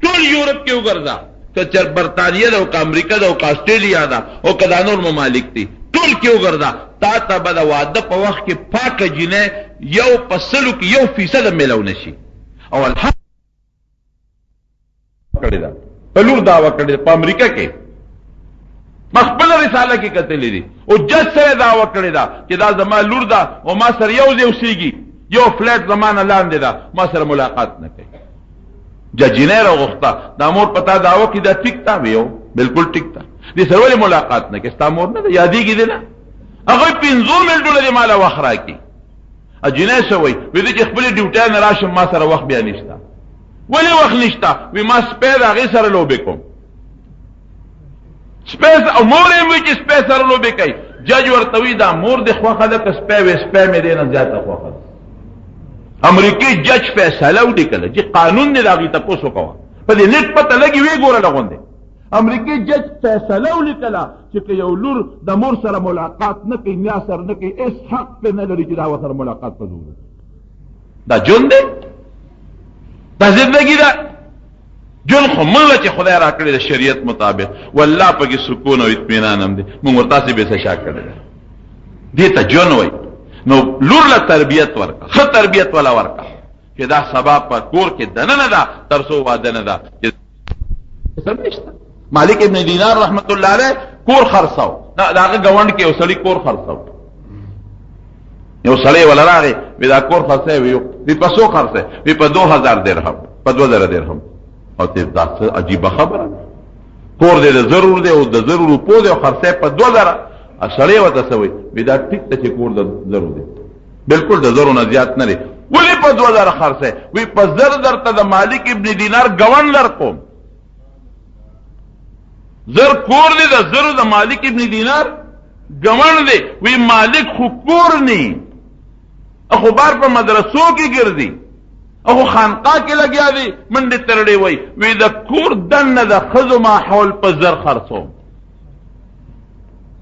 ټول یورپ کې وګرځه، که چر برطانیه ده او که امریکا ده او که اسټرالیا ده او که دا نور ممالک دي، ټول کې وګرځه، تا ته به د واده په وخت کې پاکه جینۍ یو په سلو کې یو فیصد هم میلاو نه شي. او الحمد کړې ده، په لور دعوه کړې ده، په امریکا کې ما خپل رساله کې کتلې دي، او جج سره دعوه کړې ده چې دا زما لور ده او ما سره یو ځای اوسېږي، یو فلیټ زما نه لاندې ده، ما سره ملاقات نه کوي. ججینه راغوښته، دا مور پتا دعوه کې دا ټیک تا ویو، بالکل ټیک تا، دې سره ولې ملاقات نه کوي؟ ستا مور نه ده یادېږي دې نه؟ هغه پنځو منټو له دې ماله وخت راکړي. جینۍ څه وایي؟ وایي زه چې خپلې ډیوټۍ نه راشم ما سره وخت بیا نشته. ولې وخت نشته؟ وایي ما سپی د هغې سره لوبې کوم. سپی او مور یې وایي چې سپی سره لوبې کوي. جج ورته وایي دا مور دې خوښه ده که سپی؟ وایي سپی مې دې نه زیاته خوښه ده. امریکې جج فیصله ولیکله چې قانون دی، د هغې تپوس وکوه، په دې نېټ پته لګي، ویې ګوره لغوندې. امریکې جج فیصله ولیکله چې که یو لور د مور سره ملاقات نه کوي، نیا سره نه کوي، هېڅ حق پرې نه لري چې دا ورسره ملاقات په زور. دا ژوند دی، دا زندګي ده. ژوند خو موږ له چې خدای راکړی د شریعت مطابق، والله پکې سکون او اطمینان هم دی. موږ ورته به څه شا کړی ده، دې ته ژوند وایي. نو لور له تربیت ورکړه، ښه تربیت ولا ورکړه چې دا سبا په کور کې دننه ده تر څو واده نه ده. سم نشته. مالک ابن دینار رحمت الله علیه کور خرڅاو، دا هغه ګاونډ کې یو سړی کور خرڅاو، یو سړی ولا راغی، وی دا کور خرڅه، وی وی په څو خرڅه؟ وی په 2000 درهم، په 2000 درهم. او ته دا څه عجیبه خبره، کور دې ضرور دی او د ضرور روپو دی او خرڅه په 2000. سړی ورته څه وایي؟ وی دا ټیک ته چې کور د ضرور دی، بالکل د زرو نه زیات نه دی، ولې په 2000 خرڅه؟ وی په زر درته د مالک ابن دینار ګوند در کوم. زر کور دی، د زرو د مالک ابن دینار ګوند دی. وی مالک خو کور نی، خو بار په مدرسو کې ګرځي، خو خانقاه کې لګیا دی، منډې ترړې. وای وی د کور دننه د ښځو ماحول په زر خرڅوم.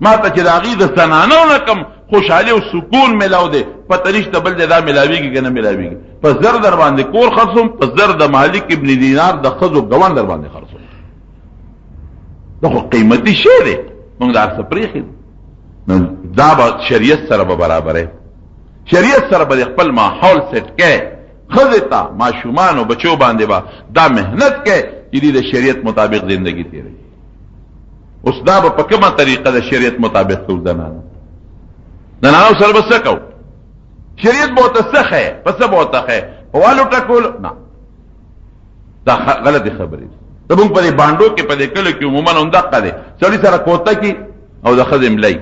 ما ته چې د هغې د زنانو نه کوم خوشحالي او سکون ملاو دی، پته نشته بل دی دا ملاویږي که نه ملاویږي. په زر در باندې کور خرڅوم، په زر د مالک ابن دینار د ښځو ګوند در باندې خرڅوم. دا خو قیمتي شی دی، موږ دا هر څه پرېښي دي. نو دا به شریعت سره به برابرې، شریعت سره به خپل ماحول سیټ کې، ښځې ته، ماشومانو، بچو باندې به دا محنت کې چې دوی د شریعت مطابق زندگی تېروي. اوس دا به په کومه طریقه د شریعت مطابق کوو؟ زنانه زنانو سره به څه کوو؟ شریعت به ورته څه ښیې؟ په څه به ورته ښیې؟ په والو ټکولو؟ نه، دا غلطې خبرې دي. زمونږ په دې بانډو کې، په دې کلو کې عموما همدقه دی، سړي سره کوته کي او د ښځې ملایي،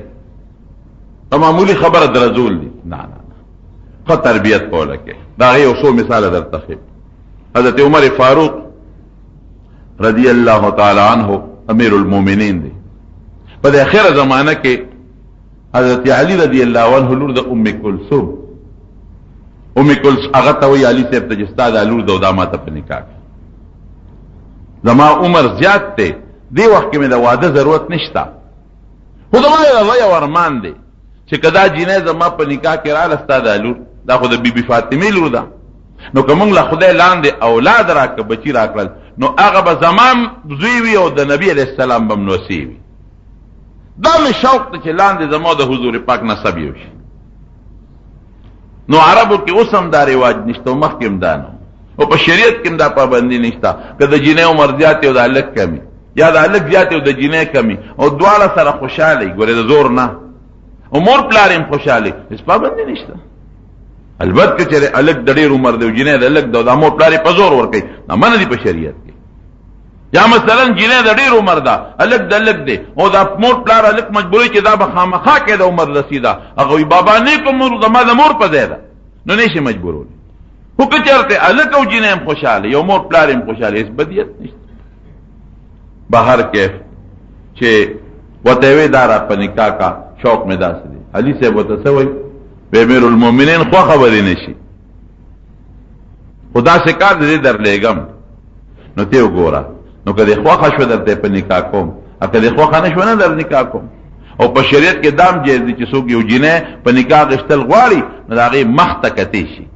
په معمولي خبره درزول دي. نه نه نه، ښه تربیت په وله کې. د هغې یو څو مثاله درته ښیم. حضرت عمر فاروق رضی الله تعالی عنہ امیر المؤمنین دی. په د اخره زمانہ کې حضرت علی رضی الله عنه لور د ام کلثوم، ام کلثوم هغه ته وی علی صاحب ته چې ستا دا لور د دا ماته په نکاح زما عمر زیات دی، دی وخت کې مې د واده ضرورت نشته، خو زما یو ارمان دی چې که دا جینۍ زما په نکاح کې راله، ستا دا لور، دا خو د بیبي فاطمې لور ده، نو که موږ له خدای لاندې اولاد راکړه، بچي راکړل، نو هغه به زما زوی وي او د نبي علیه السلام به هم نوسی وي. دا مې شوق دی چې لاندې زما د حضور پاک نسب یو شي. نو عربو کې اوس هم دا رواج نشته او مخکې هم دا نه، او په شریعت کې هم دا پابندي نشته که د جینۍ عمر زیات او د هلک کمي، یا د هلک زیات او د جینۍ کمي، او دواړه سره خوشحاله وي، ګورې د زور نه، او مور پلار هم خوشحاله، هېڅ پابندي نشته. البته که چېرې هلک د ډېر عمر دی او جینۍ د لږ ده، دا مور پلار یې په زور ورکوي، دا منع دي په شریعت کې. یا مثلا جینۍ د ډېر عمر ده، هلک د لږ دی، او دا مور پلار هلک مجبوري چې دا به خامخا کې د عمر رسیده، هغه وایي بابا نه کوم زما د مور په ځای ده، نو نه شي مجبورولی. خو که چېرته هلک او جینۍ هم خوشحاله، یو مور پلار هم خوشحاله، هېڅ بدیت نشته. بهر کیف چې وته وی دارا په نکاح کا شوق مې داسې دی. علي صاحب ورته څه وایي؟ وی امیر المؤمنین خوښه به دې نه شي، خو داسې کار دې درلېږم، نو ته وګوره، نو که دې خوښه شوه درته په نکاح کوم، او که دې خوښه نه شوه نه در نکاح کوم. او په شریعت کې دام جایز دی چې څوک یو جینۍ په نکاح غشتل غواړي، نو د هغې مخ ته کتی شي،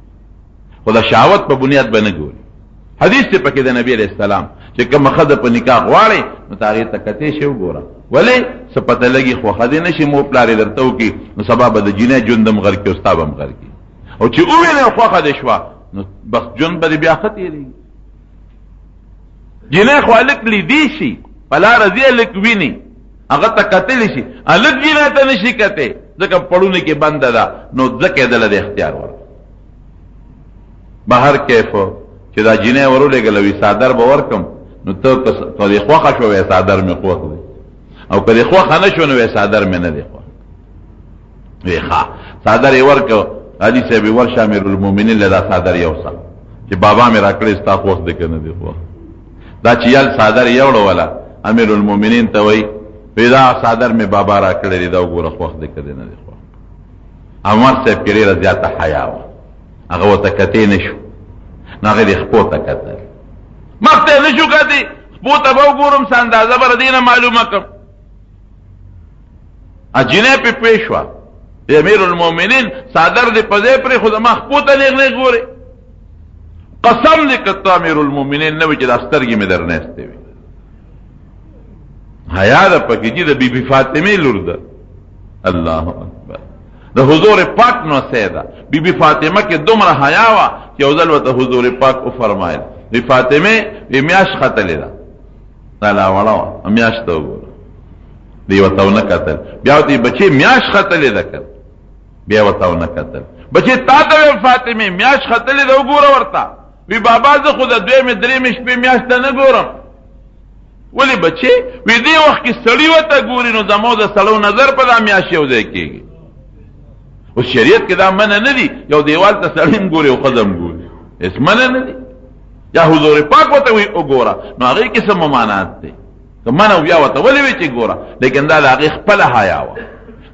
خو د شهوت په بنیاد به نه ګوري. حدیث ته پکې د نبی علیہ السلام چې کومه ښځه په نکاح غواړي، نو ته هغې ته کتی شي وګوره. ولې؟ څه پته لګي خوښه دې نه شي، مور پلار یې درته وکړي، نو سبا به د جینۍ ژوند هم غرق کړي او ستا به هم غرق کړي. او چې ووینې خوښه دې شوه، نو بس ژوند به دې بیا ښه تېرېږي. جینۍ خو هلک لیدی شي، په لاره ځي هلک ویني، هغه ته کتلی شي، هلک جینۍ ته نه شي کتی، ځکه پړونو کې بنده ده، نو ځکه یې دله د اختیار ورکړ. بهر کیف چې دا جینۍ ورولېږله، وي څادر به ورکم، نو ته که دې خوښه شوه وایې څادر مې خوښ دی، او که دې خوښه نه شوه نو وایې څادر مې نه دی خوښ. وی ښه، څادر یې ورکړ. علي صاحب یې ورشه امیرالمؤمنین له دا څادر یوسه چې بابا مې راکړی، ستا خوښ دی که نه دی خوښ؟ دا چې یل څادر یې وړه وله امیرالمؤمنین ته وایي، وی دا څادر مې بابا راکړی دی، دا وګوره خوښ دی که دی نه دی خوښ؟ عمر صاحب کې ډېره زیاته حیا وه، هغه ورته کتې نه شو، نو هغه دې خپو ته کتل، مخ ته یې نه شو کتې، خپو ته به وګورم څه اندازه به له دې نه معلومه کړم. جینۍ پې پوه شوه، امیر المؤمنین څادر دې په ځای پرېښود، زما خپو ته نېغ نېغ ګورې، قسم دې که ته امیر المؤمنین نه وې چې دا سترګې مې درنه ایستې وې. حیا ده پکې چې د بی بی فاطمې لور ده. الله اکبر، د حضور پاک نو سیده بی بی فاطمه کې دومره حیا وه چې یو ځل ورته حضور پاک وفرمایل، بی فاطمه وی میاشت ختلې ده، دا لا وړه وه، میاشت ته وګوره، دی ورته ونه کتل. بیا ورته بچې میاشت ختلې ده که، بیا ورته ونه کتل. بچې تا ته ویم فاطمې میاشت ختلې ده وګوره ورته. وی بابا زه خو د دویمې درېیمې شپې میاشت ته نه ګورم. ولې بچې؟ وی دې وخت کې سړي ورته ګوري، نو زمو د سړو نظر په دا میاشت یو ځای کېږي. اوس شریعت کې دا منع نه دي، یو دیوال ته سړی هم ګوري او ښځه هم ګوري، هېڅ منع نه دي. یا حضور پاک ورته وی وګوره، نو هغې کې څه ممانعت دی؟ که منع بیا ورته ولې وی چې ګوره؟ لیکن دا د هغې خپله حیا وه.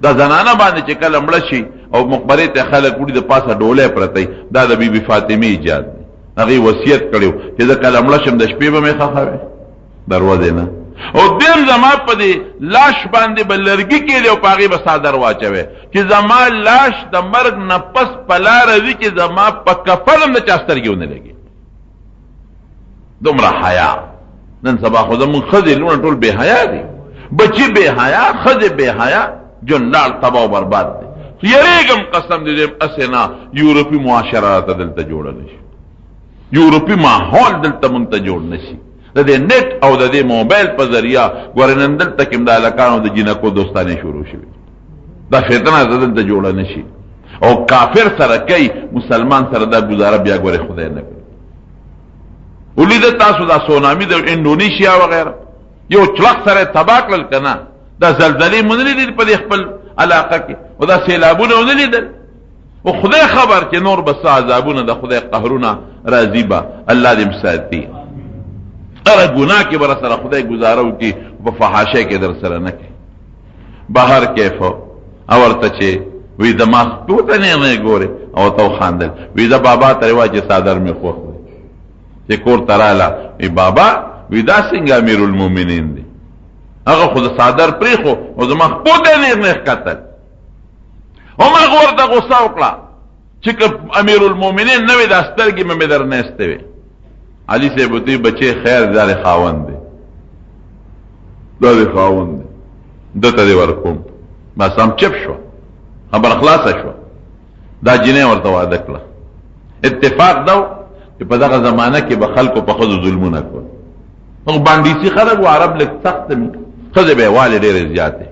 دا زنانه باندې چې کله مړه شي او مقبرې ته خلک وړي، د پاسه ډولۍ پرته وي، دا د بي بي فاطمې ایجاد دی. هغې وصیت کړی و چې زه کله مړه شم د شپې به مې ښخوې دروازې نه، او دیم زما په دې لاش باندې به لرګي کېدی او په هغې به څادر واچوی چې زما لاش د مرګ نه پس په لاره وي چې زما په کفن هم د چا سترګې ونه لګي. دومره حیا. نن سبا خو زموږ ښځې لوڼه ټول بې حیا دي، بچي بې حیا، ښځې بې حیا، ژوند لاړ تباه او برباد دی. یریږم قسم دې دیم هسې نه یورپي معاشره راته دلته جوړه نه شي، یورپي ماحول دلته مونږ ته جوړ نه شي. د دې نت او د دې موبایل په ذریعہ ګورې نن دلته کې هم د هلکانو د جینکو دوستانې شروع شوې، دا فتنه دلته جوړه نه شي. او کافر سره کوي، مسلمان سره دا گزاره بیا ګورې خدای نه کوي. ولید تاسو دا سونامي د انډونیشیا وغیرہ یو چلق سره تبا کړل کنه، دا زلزلې مونږ لیدل په خپل علاقه کې، او دا سیلابونه ونه لیدل، او خدای خبر چې نور بس عذابونه د خدای قهرونه راځي به، الله دې مساتي. هره ګناه کې بر سره خدای گزاره وکړي، په فحاشۍ کې در سره نه کوي. بهر کیف او ورته چې وی د ما ټوته نه نه ګوره او تو خاندل، وی دا بابا ته وای چې صادر مې خوښ دی. چې کور تراله وی بابا وی دا څنګه امیر المؤمنین دی، هغه خو د صادر پریخو او زما خپل نه نه قتل. هم هغه ورته غوسه وکړه چې که امیر المؤمنین نه وي دا سترګې مې در نه استې وي. علي صاحب ته بچي خیر دار خاوند دی، دا دی خاوند دی، دته دی ورکوم. ما سم چپ شو، خبر خلاصه شو. دا جنې ورته وعده کړه. اتفاق دا چې په دغه زمانه کې به خلکو په ښځو ظلمونه کول، نو باندې خلک و عرب لږ سخت مي، ښځې به والې ډېرې زیاتې،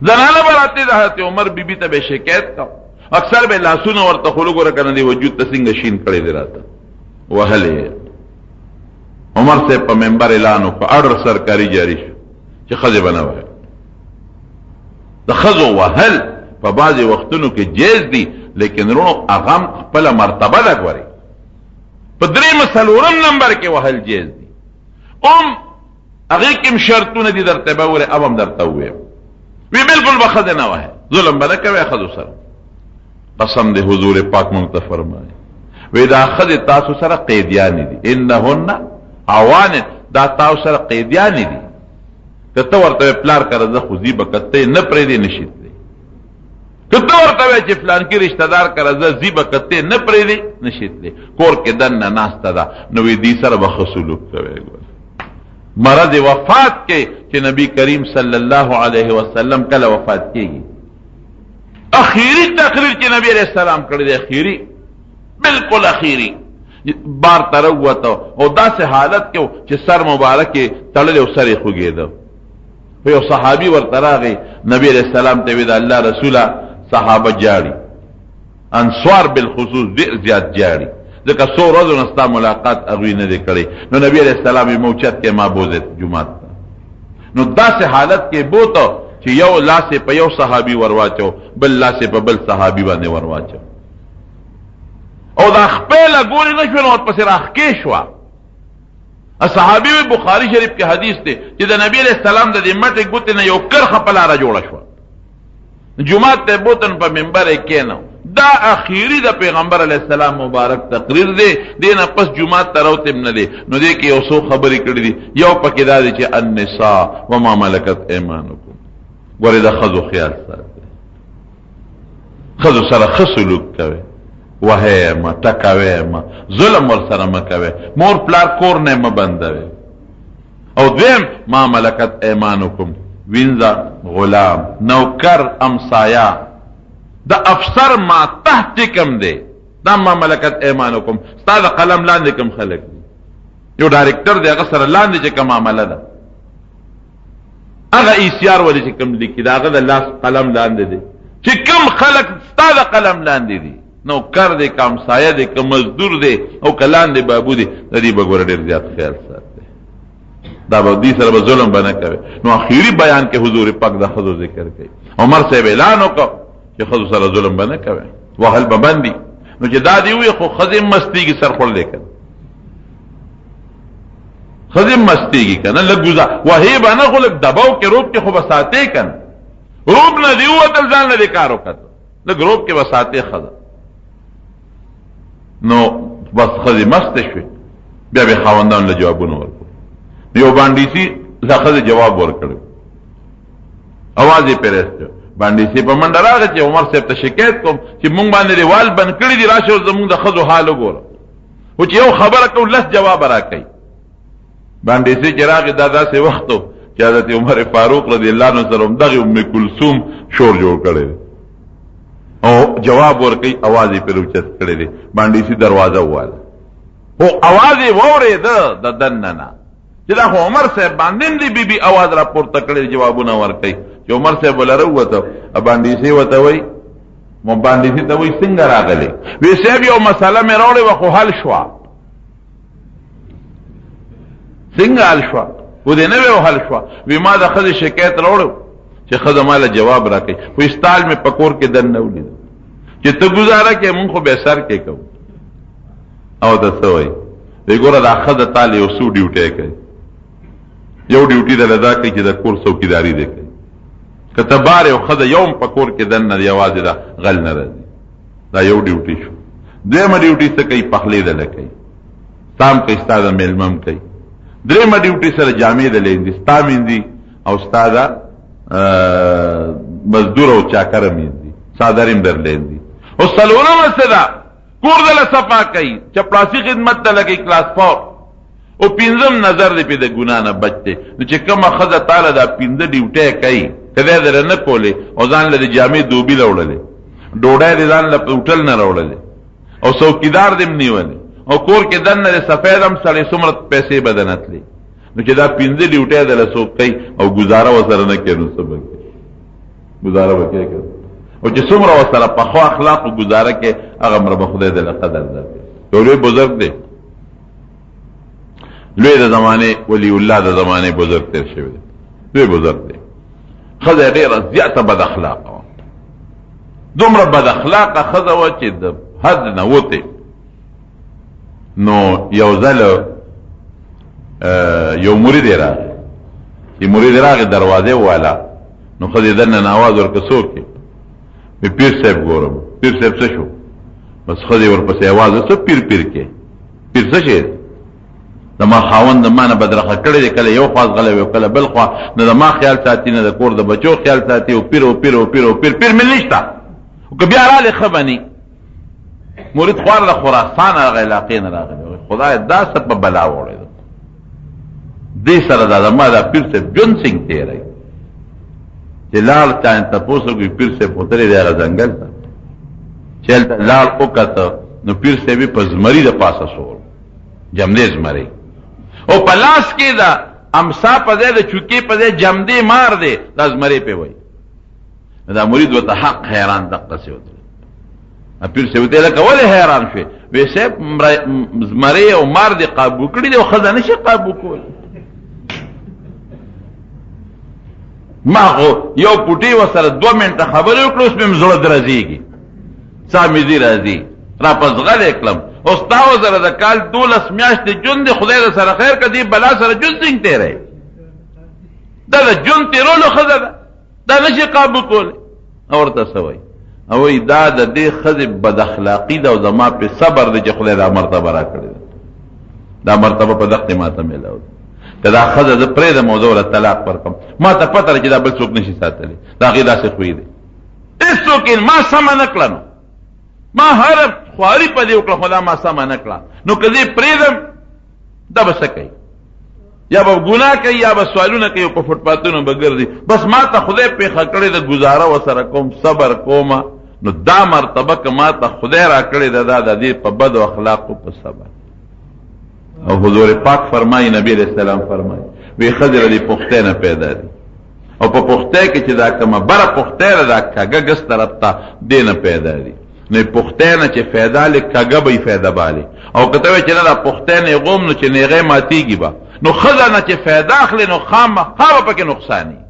زنانه به راتلې د حضرت عمر بیبي ته به شکایت کا، اکثر به لاسونه ورته خو وګوره که نه دی وجود ته څنګه شین کړی دی راته وهلې. عمر صاحب په منبر اعلان وکړ، اډر سرکاري جاري شو چې ښځې به نه وهي. د ښځو وهل په بعضې وختونو کې جایز دي، لیکن وروڼو هغه هم خپله مرتبه ده. ګورئ په درېیم څلورم نمبر کې وهل جایز دي، هم هغې کې هم شرطونه دي، درته به وګورئ او هم درته ووایم. وی بالکل به ښځې نه وهې، ظلم به نه کوې ښځو سره. قسم دی حضور پاک مونږ ته فرمایي وی دا ښځې تاسو سره قیدیانې دي، انهن عوان، دا تاسو سره قیدیانې دي. که ته ورته وایې پلار کره ځه خو ځي به، که ته یې نه پرېږدې نه شي تللی. که ته ورته وایې چې فلانکي رشته دار کره ځه ځي به، که ته نه پرېږدې نه شي تللی. کور کې دننه ناسته ده، نو وی دې سره به ښه سلوک کوې. ګوره مرض وفات کې چې نبی کریم صلی الله علیه وسلم کله وفات کیږي، اخیری تقریر چې نبی علیہ السلام کړی دی، اخیری بالکل اخیری بار ته راووته او داسې حالت کې چې سر مبارک یې تړلی او سر یې خوږېده. خو یو صحابي ورته راغی، نبی علیہ السلام ته وی د الله رسوله صحابه جاړي، انصار بالخصوص ډېر زیات جاړي، ځکه څو ورځو نه ستا ملاقات هغوی نه دی کړی. نو نبی علیہ السلام یې موچت کې ما بوځه جومات ته. نو داسې حالت کې بوته چې یو لاس یې په یو صحابي ورواچو، بل لاس یې په بل صحابي باندې ورواچو، او دا خپې لګولې نه شوه، نو ورپسې راښکې شوه. صحابي وی، بخاری شریف کې حدیث دی چې د نبی علیہ السلام د دې مټې ګوتې نه یو کرښه په لاره جوړه شوه. جومات ته بوتن په منبر یې کېنو. دا اخیری د پیغمبر علیه السلام مبارک تقریر دی، دینه پس جومات ته راوتم نه دی. نو دې کې یو څو خبرې کړې دي، یو پکې دا دی چې النساء وما ملکت ایمانکم. ګورې د ښځو خیال ساتئ، ښځو سره ښه سلوک کوئ، وهی مه، ټکوی مه، ظلم ورسره مه کوئ، مور پلار کور نه مه بندوئ. او دویم ما ملکت ایمانکم، وینځه، غلام، نوکر، امسایا، د افسر ما تحت چې کوم دی، دا ما ملکت ایمانکم، ستا د قلم لاندې کوم خلک دي، یو ډایرکټر دی هغه سره لاندې چې کوم عمله ده، هغه ای سی آر ولې چې کوم لیکي، د هغه د لاس قلم لاندې دی، چې کوم خلک ستا د قلم لاندې دي، نوکر دی که همسایه دی که مزدور دی او که لاندې بابو دی، د دې به ګوره ډېر زیات خیال ساتي، دا به دې سره به ظلم به نه کوي. نو اخیری بیان کې حضور پاک د ښځو ذکر کوي. عمر صاحب اعلان وکړ چې ښځو سره ظلم به نه کوي، وهل به بندي. نو چې دا دی وي خو ښځې مستېږي، سر خوړلی که ښځې مستېږي که نه، لږ ګوزا وهې به نه، خو لږ دباو کې روب کې خو به ساتې که نه، روب نه دی ووتل ځان له دې کار وکړ، لږ روب کې به ساتې ښځه. نو بس ښځې مستې شوې، بیا به خاوندانو له جوابونه ورکړو. یو باندې له ښځې جواب ورکړو، اواز یې پرې ایسته، باندې سي په منډه راغی چې عمر صاحب ته شکایت کوم چې مونږ باندې روال بند کړي دي، راشه زمونږ د ښځو حال وګوره. خو چې یو خبره کوم لس جواب راکوي. باندې سي چې راغی، دا داسې وخت چې حضرت عمر فاروق رضی الله عنه سره هم دغه ام کلثوم شور جوړ کړی دی او جواب ورکوي، اواز یې پرې اوچت کړی دی. باندې سي دروازه وواله، خو اواز یې واورېده د دننه نه چې دا خو عمر صاحب باندې هم دی بي بي اواز را پورته کړی، جوابونه ورکوي. چې عمر صاحب وله راووته، باندې سي ورته وایي، مو باندې سي ته وایي څنګه راغلی؟ وی صاحب یو مسله مې راوړې وه خو حل شوه. څنګه حل شوه؟ و دې نه وی حل شوه. وی ما د ښځې شکایت راوړو چې ښځه ما له جواب راکړي، خو استال مې په کور کې دننه ولید چې ته ګزاره کې، مونږ خو به سر کې کوو. او ته څه وایي؟ وی ګوره دا ښځه تا له یو څو ډیوټۍ کوي، یو ډیوټي د لدا کوي چې د کور څوکیداري دی کوي، که ته بار یو ښځه یو هم په کور کې دننه یوازې ده، غل نه راځي، دا یو ډیوټي شو. دویمه ډیوټي څه کوي؟ پخلی دله کوي، ستا هم کوي، ستا د مېلمه هم کوي. درېیمه ډیوټي سره جامې دله مینځي، ستا مینځي او ستا د مزدور او چاکر مینځي، څادر هم درله مینځي. او څلورمه څه ده؟ کور دله صفا کوي، چپړاسي خدمت ته لګي، کلاس 4. او پنځم نظر دی په د ګنا نه بچ دی. نو چې کومه ښځه تاله دا پنځه ډیوټۍ کوي، که دی در نه کولې او ځان له د جامې دوبي راوړلې، ډوډۍ دې ځان له هوټل نه راوړلې او څوکیدار دې هم نیولې او کور کې دننه دې سفید هم سړی، څومره پیسې به درنه تلې؟ نو چې دا پنځه ډیوټۍ دله څوک کوي او ګزاره ورسره نه کوي، نو څه به کوي؟ ګزاره به کوي که؟ او چې څومره ورسره په ښو اخلاقو ګزاره کوي، هغه به خدای دله قدر درکړي. یو لوی بزرګ دی، لوی د زمانه ولی الله د زمانه بزرگ تیر شوی دی، لوی بزرگ دی. ښځه ډېره زیاته بد اخلاقه وه، دومره بد اخلاقه ښځه وه چې د حد نه وتې. نو یو ځل یو مرید یې راغی، چې مرید راغی دروازه والا، نو ښځې دننه اواز ورکړ، څوک یې؟ پیر صاحب ګورم. پیر صاحب څه شو؟ بس ښځې ورپسې اواز، څه پیر پیر کې؟ پیر څه شی؟ زما خاوند ما نه بدرخه کړی دی، کله یو خوا ځغلی وي کله بل خوا، نه زما خیال ساتي نه د کور د بچو خیال ساتي، او پیر او پیر او پیر او پیر پیر مې نشته، او که بیا راغلی ښه به نی. مرید خوار د خراسان هغه علاقې نه راغلی، خدای دا څه په بلا وړی ده. دې سره دا زما دا پیر صاحب ژوند څنګه تېروي؟ چې لاړ چا نه تپوس وکړي، پیر صاحب خو تللی دی هغه ځنګل ته. چې هلته لاړ وکته نو پیر صاحب یې په زمري د پاسه سور جمدې زمری او په لاس کې دا امسا په ځای د چوکې په ځای جمدې مار دی، دا زمری پې وایي. دا مرید ورته حق حیران دقسې وتلی. پیر صاحب ته لکه ولې حیران شوې؟ وی صاحب زمری او مار دې قابو کړي دی او ښځه نه شي قابو کولی. ما خو یو پوټی ورسره دوه منټه خبرې وکړې، اوس مې هم زړه درزېږي، ساه مې ځي راځي، را په ځغلې کړم. او ستا ورسره د کال 12 میاشتې ژوند دی، خدای در سره خیر کړه، دې بلا سره ژوند څنګه تېروې؟ دا د ژوند تېرولو ښځه ده، دا نشي قابو کولی. او ورته څه وایي؟ او وایي دا د دې ښځې بد اخلاقي ده او زما پې صبر دی چې خدای دا مرتبه راکړې ده، دا مرتبه په دښتې ماته میلاو ده. که دا ښځه زه پرېږدم او زه ورله طلاق ورکړم، ما ته پته ده چې دا بل څوک نشي ساتلی، د هغې داسې خوی دی، هېڅوک یې ما سمه نه کړه. نو ما هره خواري په دې وکړه خو دا ما سمه نه کړه، نو که زه یې پرېږدم دا به څه کوي؟ یا به ګناه کوي یا به سوالونه کوي، په فوټپاتونو به ګرځي. بس ما ته خدای پېښه کړې ده، ګزاره ورسره کوم، صبر کوم. نو دا مرتبه که ما ته خدای راکړې ده، دا د دې په بدو اخلاقو په صبر. او حضور پاک فرمایي، نبی علیہ السلام فرمایي، وی ښځې له دې پښتۍ نه پیدا دي، او په پښتۍ کې چې دا کومه بره پښتۍ ده، دا کږه ګس طرف ته دې نه پیدا دي. نو پښتۍ نه چې فایده لې کږه به یې فایده بالې، او که ته وایې چې نه دا پښتۍ نه یې غوم، نو چې نیغی ماتېږي به. نو ښځه نه چې فایده اخلې نو خامخا به پکې نقصان وي،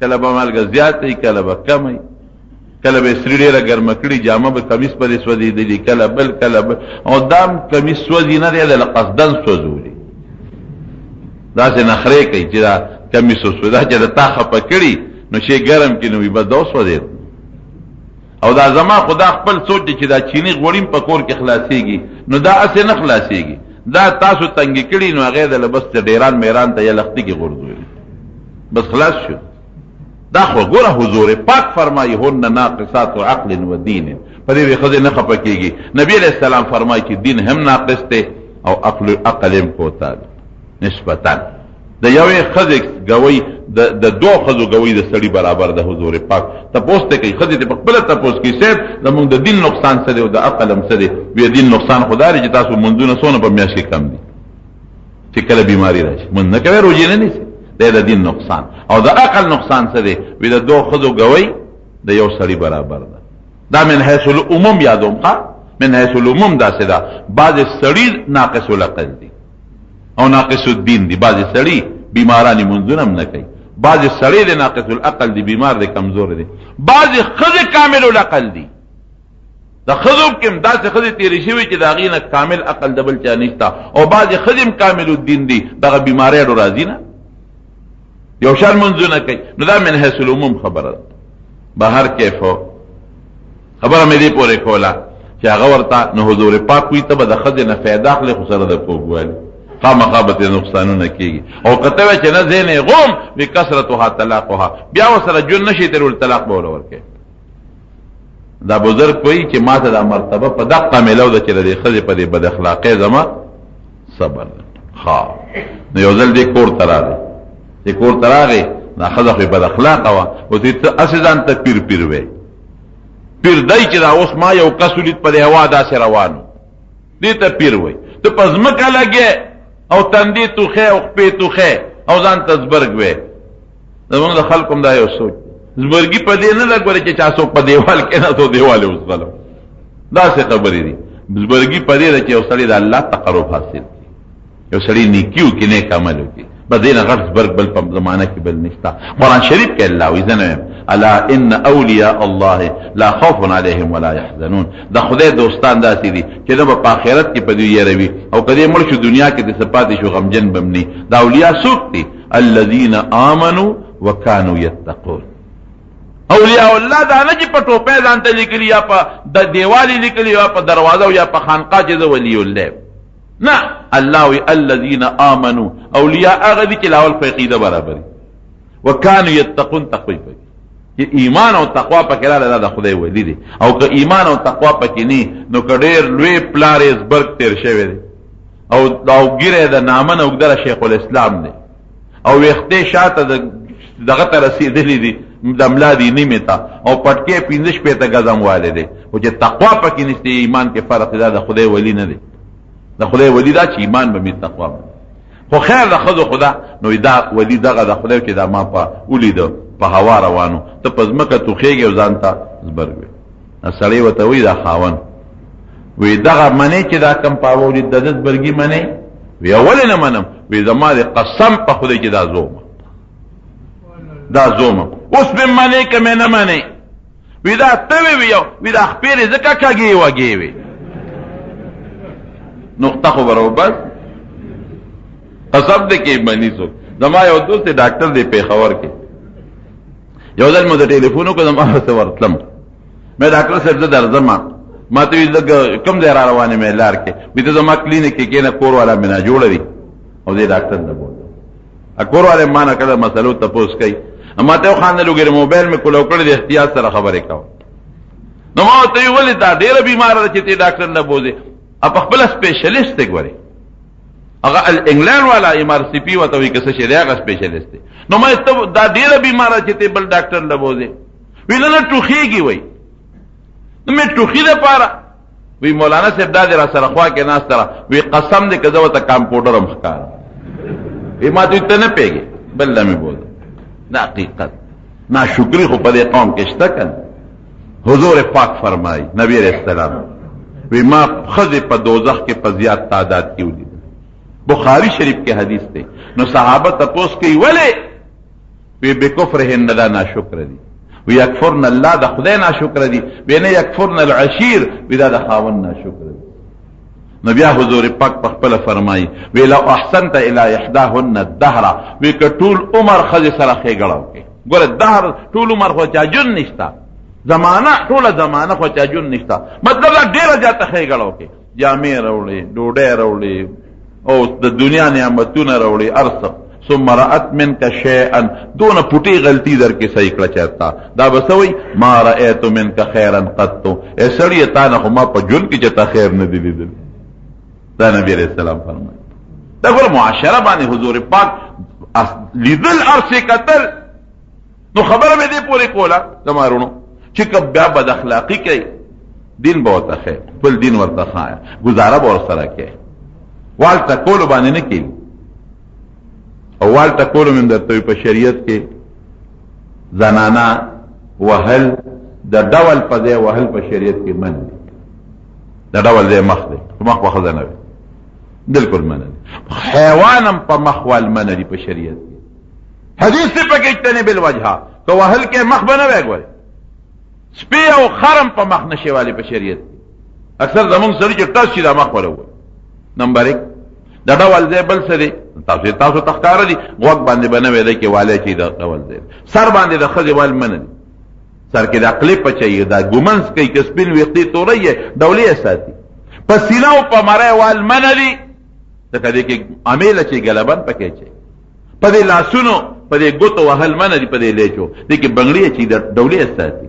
کله به مالګه زیاته وي، کله به کمه وي، کله به سری ډېره ګرمه کړي، جامه به کمیس پرې سوځېدلي، کله بل کله بل. او دا هم کمیس سوځي نه دی، د له قصدن سوځولي، داسې نخرې کوي چې دا کمیس وسوځي، دا چې د تا خفه کړي نو شی ګرم کړي نو وي بس دا وسوځېد. او دا زما خو دا خپل سوچ دی چې دا چینی غوړیم په کور کې خلاصېږي، نو دا هسې نه خلاصېږي، دا تاسو تنګې کړي نو هغې د له بس ته ډېران میران ته یا لښتي کې غورځولي، بس خلاص شو. دا خو ګوره حضور پاک فرمایي هن ناقصات عقل و دین، په دې ښځې نه خفه کېږي. نبی علیہ السلام فرمایي چې دین هم ناقص دی او عقل هم کوتا دی نسبتا. د یوې ښځې ګوی د دوو ښځو ګوی د سړي برابر د حضور پاک تپوس ته کوي. ښځې ته په خپله تپوس کوي، صاحب زمونږ د دین نقصان څه دی او د عقل هم څه دی؟ وی دین نقصان خو دا دی چې تاسو لمونځونه څونه په میاشت کې کم دي، چې کله بیماری راشي مونږ نه کوي، روژې نه نیسي، دی د دین نقصان. او د عقل نقصان څه دی؟ وی د دوو ښځو ګوی د یو سړي برابر ده. دا من حیث العموم یادوم، ښه من حیث العموم داسې ده، بعضې سړي ناقص العقل دي او ناقص الدین دي، بعضې سړي بیماران منځونه هم نه کوي، بعضې سړی دی ناقص العقل دی، بیمار دی، کمزور دی، بعضې ښځې کامل العقل دي. د ښځو کې هم داسې ښځې تېرې شوي چې د هغې نه کامل عقل د بل چا نشته، او بعضې ښځې هم کامل الدین دي، دغه بیماری راځي نه یو شان منځونه کوي. نو دا من حیث العموم خبره ده. بهر کیف خبره مې دې پورې کوله چې هغه ورته نو حضور پاک وي ته به د ښځې نه فایده اخلې خو سره د کوږوالي خامخا به ترې نقصانونه کېږي. او که ته وایې چې نه زه نه غوم، وي کثرتها طلاقها، بیا ورسره ژوند نه شي تېرول، طلاق به ورله ورکوې. دا بزرګ وایي چې ما ته دا مرتبه په دقه میلاو ده چې د دې ښځې په دې بد اخلاقۍ زما صبر ده. ښه نو یو ځل دې کور ته راغی، چې کور ته راغی دا ښځه خو یې بد اخلاقه وه، اوس یې ته هسې ځان ته پیر پیر وې، پیر دی چې دا اوس ما یو کس ولید په دې هوا داسې روان و، دې ته پیر وایي. ته په ځمکه لګې او تندې توخې او خپې توخې او ځان ته زبرګ وې. زمونږ د خلکو هم دا یو سوچ زبرګي په دې نه ده ګورې چې چا څوک په دیوال کې نه څو دیوال یې وځغلو، داسې خبرې دي. زبرګي په دې ده چې یو سړی د الله تقرب حاصل کړي، یو سړی نیکي وکړي، نیک عمل وکړي، بس دې نه غټ زبرګ بل په زمانه کې بل نشته. قرآن شریف کې الله وایي، زه نه وایم، الا ان اولیاء الله لا خوف علیهم ولا يحزنون. د خدای دوستان داسې دي چې نه به په آخرت کې په دوی یره وي، او که دې مړ شو دنیا کې دې څه پاتې شو غمجن به هم نه. دا اولیاء څوک دي؟ الذين آمنوا وكانوا يتقون. اولیاء الله دا نه چې په ټوپۍ ځان ته لیکلي یا په د دیوالي لیکلي یا په دروازه او یا په خانقاه چې زه ولی الله نه، الله وی الذين آمنوا، اولیاء هغه دي چې لاول خو عقیده برابري وکانو یتقون، تقوی پکې چې ایمان او تقوا پکې رااله، دا د خدای ولی دي. او که ایمان او تقوا پکې نه، نو که ډېر لوی پلار یې زبرګ تېر شوی دی او ږیره د نامه نه اوږده شیخ الاسلام دی، او ویښتې شاته د دغه ته رسېدلي دي، د ملا دي نیمې ته، او پټکی 65 ګزم والی دی، خو چې تقوا پکې نشته، ایمان کې فرق دی، دا د خدای ولي نه دی. د خدای ولي دا چې ایمان به مې تقوا به، خو خیر د ښځو خو ده. نو دا ولي دغه د خدای چې دا ما په ولیده په هوا روانو، ته په ځمکه توخېږې او ځان ته زبرګوې. سړی ورته وایي دا خاوند وی دغه منې چې دا کم په هوا ولید، د ده زبرګي منې؟ وی ولې نه منم؟ وی زما د قسم په خدای چې دا زومه، دا زومه، اوس مې منې که مې نه منې؟ وی دا ته وی وی وی دا خپې دې ځکه کږې وږې وي. نقطه خو برابر قسم دې کې منی څوک. زما یو دوست ډاکټر دی پېښور کې، یو ځل مو د ټلیفون وکړ، زما څه ورتلم، مې ډاکټر صاحب زه درځم، ما ته وی لږ کوم ځای را روانې؟ مې لار کې. وی ته زما کلینیک کې کېنه، کور والا مې نه جوړ دی او دې ډاکټر نه بوته کور والا ما نه کله مسلو تپوس کوي. ما ته خاندل وګره، موبایل مې کولاو کړی، د احتیاط سره خبرې کوم. نو ما ته ولې دا ډیره بیمار ده چې ته ډاکټر نه بوزي؟ په خپل سپیشلیست دی ګوري، هغه انګلند والا ایم ار سی پی وته وی کسه شي، هغه سپیشلیست دی. نو ما ته دا ډیره بیمار چې ته بل ډاکټر نه بوزي؟ وی نه ټوخیږي. وای نو مې ټوخي ده پاره. وی مولانا صاحب دا را سره خوا کې ناس ترا، وی قسم دې کزه وته کمپیوټر هم ښکار. وی ما ته نه پیږي، بل لمه بوزي. دا حقیقت ناشکری خو په دې قوم کې شته کنه. حضور پاک فرمای نبی علیہ السلام وی ما خزه په دوزخ کې په زیات تعداد کې ولید. بخاری شریف کې حدیث دی. نو صحابه تپوس کوي ولی؟ وی بکفرهن، دا ناشکر دي. وی یکفرن الله، د خدای ناشکر دي. وی نه یکفرن العشیر، وی دا د خاون ناشکر دي. نو بیا حضور پاک په خپل فرمایي وی لو احسنت الى احداهن الدهر، وی که ټول عمر ښځې سره ښېګړه وکړې. ګوره دهر ټول عمر خو چا ژوند نشته، زمانه ټوله زمانه خو چا ژوند نشته، مطلب دا ډېره زیاته ښېګړه وکړې، جامې راوړې، ډوډۍ راوړې او د دنیا نعمتونه راوړې هر څه، ثم رأت منك شيئا، دون پټي غلطي در کې صحیح کړه چرتا، دا به څه وایي؟ ما رأيت منك خيرا قط، ای سړیه تا نه خو ما په ژوند کې چېرته خیر نه دی لیدلی. دا نبی علیہ السلام فرمایي. دا ګوره معاشره باندې حضور پاک لیدل هر څه کتل. نو خبره مې دې پورې کوله زما وروڼو چې که بیا بد اخلاقي کوي، دین به ورته ښیې، خپل دین ورته ښایه، ګزاره به ورسره کوې، وال ټکولو باندې نه کېږي. او وال ټکولو مې درته په شریعت کې زنانه وهل د ډول په ځای وهل په شریعت کې من دي. د ډول ځای مخ دی، په مخ به ښځه نه وي، بالکل منع دي. حیوان هم په مخ وال منع دي په شریعت کې. حدیث ته پکې اجتنب الوجه، که وهل کې مخ به نه وای ګورې، سپی او خرم په مخ نشي والي په شریعت کې. اکثر زمونږ سړي چې ټس شي دا مخ ولا وایي. نمبر 1 د ډول ځای بل څه دی، تاسو ته ښکاره دي، غوږ باندې به نه وی دی کې والی چې د ډول ځای، سر باندې د ښځې وال منه دي، سر کې د عقلې پچوي، دا ګومنس کوي که سپین ویښتې توری یې ډولې یې ساتي. په سینه او په مری وال منه دي، ځکه دې کې امیل چې ګلبن پکې اچوي. په دې لاسونو په دې ګوتو وهل منه دي، په دې لیچو دې کې بنګړي چې د ډولې ساتي.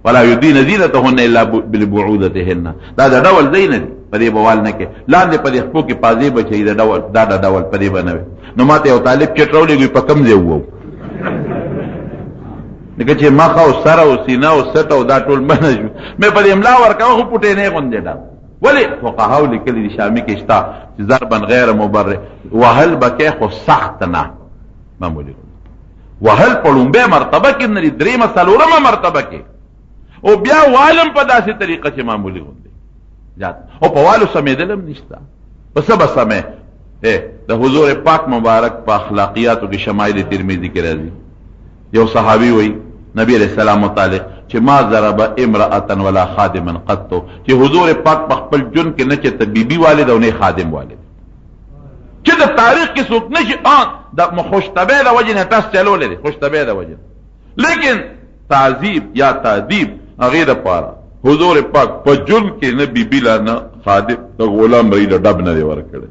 ولا یدین زینتهن الا بالبعودتهن، دا د ډول ځای نه دي، په دې بوال نه کې لاندې په دې خپو کې پازې بچي د ډول، دا د ډول په دې بنوي. نو ماته یو طالب چټ راولېږي په کم ځای وو، لکه چې مخ او سر او سینه او سټ او دا ټول منه شو، مې په دې املا ورکاوه خو پټې نه غوندې. دا ولې فقهاو لیکلي دي، شامي کې شته چې ضربا غیر مبرح، وهل به کوې خو سخت نه، معمولي وهل په لومبۍ مرتبه کې نه دي، درېیمه څلورمه مرتبه کې، او بیا والم په داسې طریقه چې معمولي غوندې زیات، او په والو سمېدل هم نشته، په څه به سمې؟ د حضور پاک مبارک په اخلاقیاتو کې شمایل ترمذي کې راځي، یو صحابي وایي نبی علیہ السلام متعلق چې ما ضرب امرأة ولا خادما قط، چې حضور پاک په خپل ژوند کې نه چې ته بیبي والد او نه خادم والد، چې د تاریخ کې څوک نشي ان د خوشطبع د وجې نه ټس چلولی دی، خوشطبع د وجې، لیکن تعذیب یا تادیب هغې دپاره حضور پاک په ژوند کې نه بیبي له نه خادم د غلام ري له ډب نه دی ورکړی.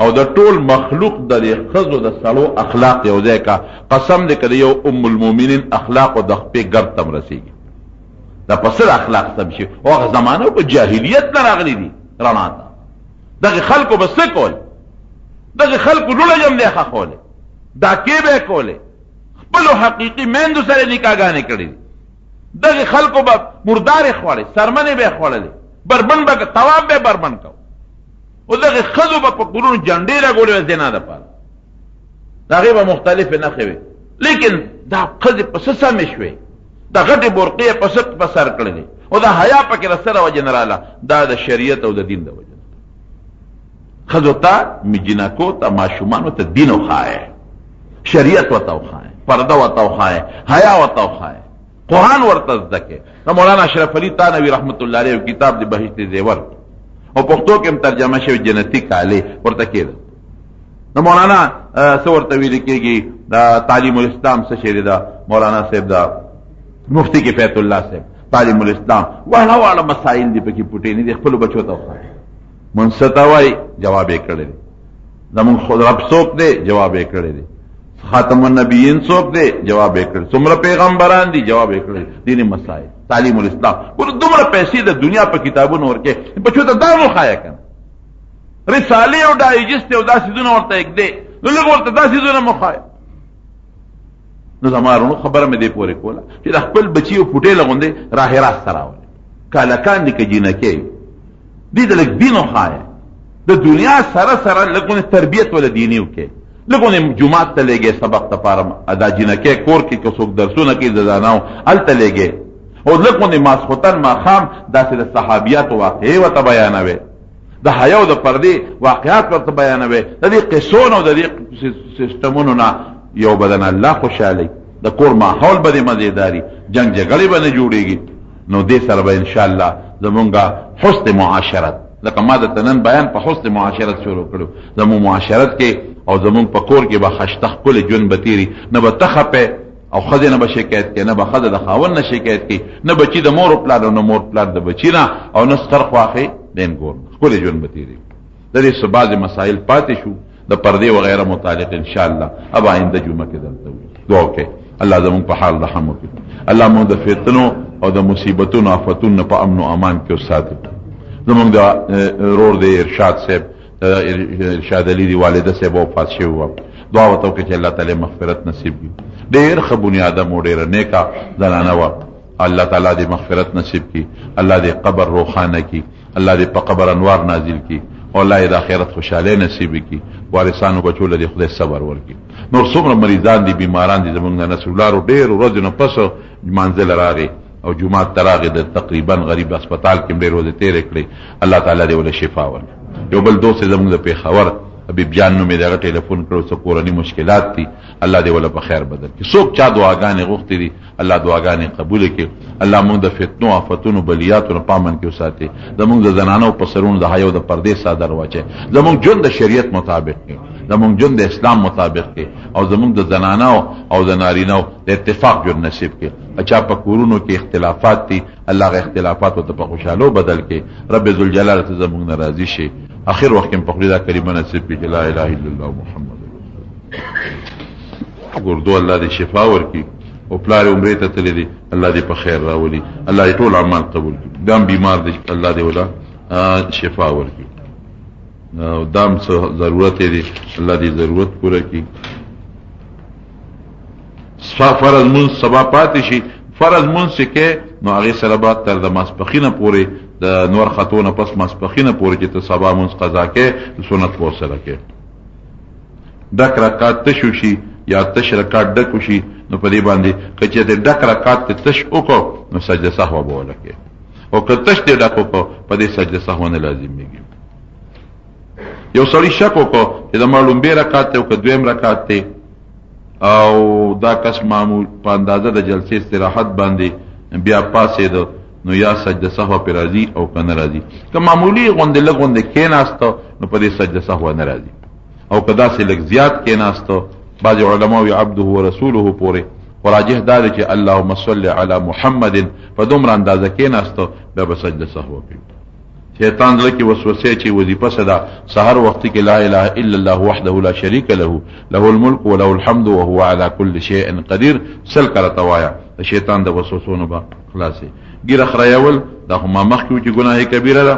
او د ټول مخلوق د دې ښځو د سړو اخلاق یو ځای کا، قسم دې که د یو ام المؤمنین اخلاقو د خپې ګرد ته هم رسېږي. دا په څه اخلاق سم شي؟ او هغه زمانه په جاهلیت نه راغلي دي رڼا ته، دغه خلکو به څه کول؟ دغه خلکو لوړه جم دی ښخولې. ډاکې به یې کولې، خپلو حقیقي میندو سره یې نکاحګانې کړې دي. دغې خلکو به مردارې خوړې، څرمنې به یې خوړلې، بربنډ به طواف به یې بربنډ کاوه، او دغې ښځو به په کورونو جنډې لګولې وې زنا دپاره. د هغې به مختلفې نښې وې، لیکن دا ښځې په څه سمې شوې؟ د غټې برقې یې په څه په سر کړلې؟ او دا حیا پکې د څه د وجې نه راله؟ دا د شریعت او د دین د وجې نه. ښځو ته، جینکو ته، ماشومانو ته دین وښایه، شریعت ورته وښایه، پرده ورته وښایه، حیا ورته وښایه، قرآن ورته زده کړې. د مولانا اشرف علي تانوي رحمت الله علیه کتاب دی بهشت زیور، او پښتو کې هم ترجمه شوی جنتي کالې ورته کېده. د مولانا څه ورته ویل کېږي، د تعلیم الاسلام څه شی دی، د مولانا صاحب د مفتي کفایت الله صاحب تعلیم الاسلام، واړه واړه مسایل دي پکې پټې نه دي، خپلو بچو ته وښایه. مونږ څه ته وایي؟ جواب یې کړی دی. زمونږ خود رب څوک دی؟ جواب یې کړی دی. خاتم النبیین څوک دی؟ جواب یې کړی. څومره پیغمبران دي؟ جواب یې کړی. دیني مسایل، تعلیم الاسلام، ګوره دومره پیسې د دنیا په کتابونو ورکې، بچو ته دا وښایه که نه. رسالې او ډایجست او دا څیزونه ورته ږدې، نو لږ ورته دا څیزونه مو ښایه. نو زما وروڼو خبره مې دې پورې کوله چې د خپل بچي او پوټې له غوندې راه راست ته راولې، که هلکان دي که جینکۍ دي، ته لږ دین وښایه. د دنیا سره سره لږ غوندې تربیت وله دیني وکړې، لږ غوندې جومات ته لېږې سبق دپاره، دا جینکۍ کور کې که څوک درسونه کوي د زنانو هلته لېږې، او لږ غوندې ماسخوتن ماښام داسې د صحابیاتو واقعې ورته بیانوې، د حیا او د پردې واقعات ورته بیانوي. د دې قصو نه او د دې سیستمونو نه یو بدن الله خوشحالي، د کور ماحول به دې مزیداري، جنگ جګړې به نه جوړیږي. نو دې سره به انشاءالله زمونږه حسن معاشرت، لکه ما د نن بیان په حسن معاشرت شروع کړو، زموږ معاشرت کې او زموږ په کور کې به خشته ښکلې ژوند به تېري، نه به ته خپه او ښځې نه به شکایت کوي، نه به ښځه د خاوند نه شکایت کوي، نه بچي د مور او پلار، نه مور پلار د بچي نه، او نه ستر خواښې د انګور نه. ښکلی ژوند به تېرېږي. د دې څه بعضې مسایل پاتې شو د پردې وغیره متعلق، انشاءالله اب آینده جمعه کې درته وي. دعا وکړئ الله زموږ په حال رحم وکړي، الله موږ د فتنو او د مصیبتونو آفتونو په امن او امان کې وساتي. زموږ د رور دی ارشاد صاحب، ارشاد علی دی والده صاحب وفات شوی و، دعا ورته وکړي چې الله تعالی مغفرت نصیب کړي. ډېر ښه بني آدم و، ډېره نیکه زنانه وه. الله تعالی دې مغفرت نصیب کړي، الله دې قبر روښانه کړي، الله دې په قبر انوار نازل کړي، او الله یې د آخرت خوشحالۍ نصیب کړي. وارثانو بچو له دې خدای صبر ورکړي. نور څومره مریضان دي، بیماران دي، زمونږ د نصرالله ډېر ورځې نه پس لمانځه له راغی او جومات ته راغی، د تقریبا غریب هسپتال کې ډېر ورځې تېرې کړې. الله تعالی دې وله شفا ورکړي. یو بل دوست زموږ د پېښور حبیب جان نومې دی، هغه ټلیفون کړو، څه کورني مشکلات دي، الله دې وله په خیر بدل کړي. څوک چا دعاګانې غوښتې دي، الله دعاګانې قبول کړي. الله موږ د فتنو، آفتونو، بلیاتو نه پامن کې وساتي. زموږ د زنانو په سرونو د حیا او د پردې څادر واچوي. زموږ ژوند د شریعت مطابق کړي، زموږ ژوند د اسلام مطابق کړي، او زموږ د زنانو او د نارینو د اتفاق ژوند نصیب کړي. چا په کورونو کې اختلافات دي، الله غ اختلافات ته په خوشحالو بدل کړي. رب ذوالجلال ته زموږ ناراضي شي. اخر وخت کې په خپل دا کلمه نصیب کړي، لا اله الا الله محمد ګردو. الله دې شفا ورکړي. او پلار عمرې ته تللی دی، الله دې په خیر راولي، الله دې ټول اعمال قبول کړي. دام بیمار دی، الله دې ولا شفا ورکړي. او دام څه ضرورت دی، الله دې ضرورت پوره کړي. فرض مونځ سبا پاتې شي، فرض مونځ چې کې نو هغې سره به تر د ماسپښینه پورې، د نور ختو نه پس ماسپښینه پورې چې ته سبا مونځ قضا کې، سنت به ورسره کې. ډک رکعت تش وشي یا تش رکعت ډک وشي، نو په دې باندې که چېرته ډک رکعت ته تش وکړو نو سجده سهوه به ولکې، او که تش دې ډک وکړو په دې سجده سهوه نه لازمېږي. یو سړي شک وکړو چې زما لومبی رکعت دی او که دویم رکعت دی، او دا کس معمول په اندازه د جلسې استراحت باندې بیا پاسېده، نو یا سجده سهوه پرې راځي او که نه راځي؟ که معمولي غوندې لږ غوندې کېناسته نو په دې سجده سهوه نه راځي، او که داسې لږ زیات کېناسته، بعضې علما وي عبده و رسوله پورې، خو راجح دا دی چې اللهم صل علی محمد په دومره اندازه کېناسته بیا به سجده سهوه کوي. شیطان زړه کې وسوسه چې وظیفه صدا سحر وخت کې لا اله الا الله وحده لا شریک له، له الملک وله الحمد وهو على كل شيء قدیر سل کرته وایا، د شیطان د وسوسو نه به خلاصې. ګیره خریول دا خو ما مخکې چې ګناه کبیره ده.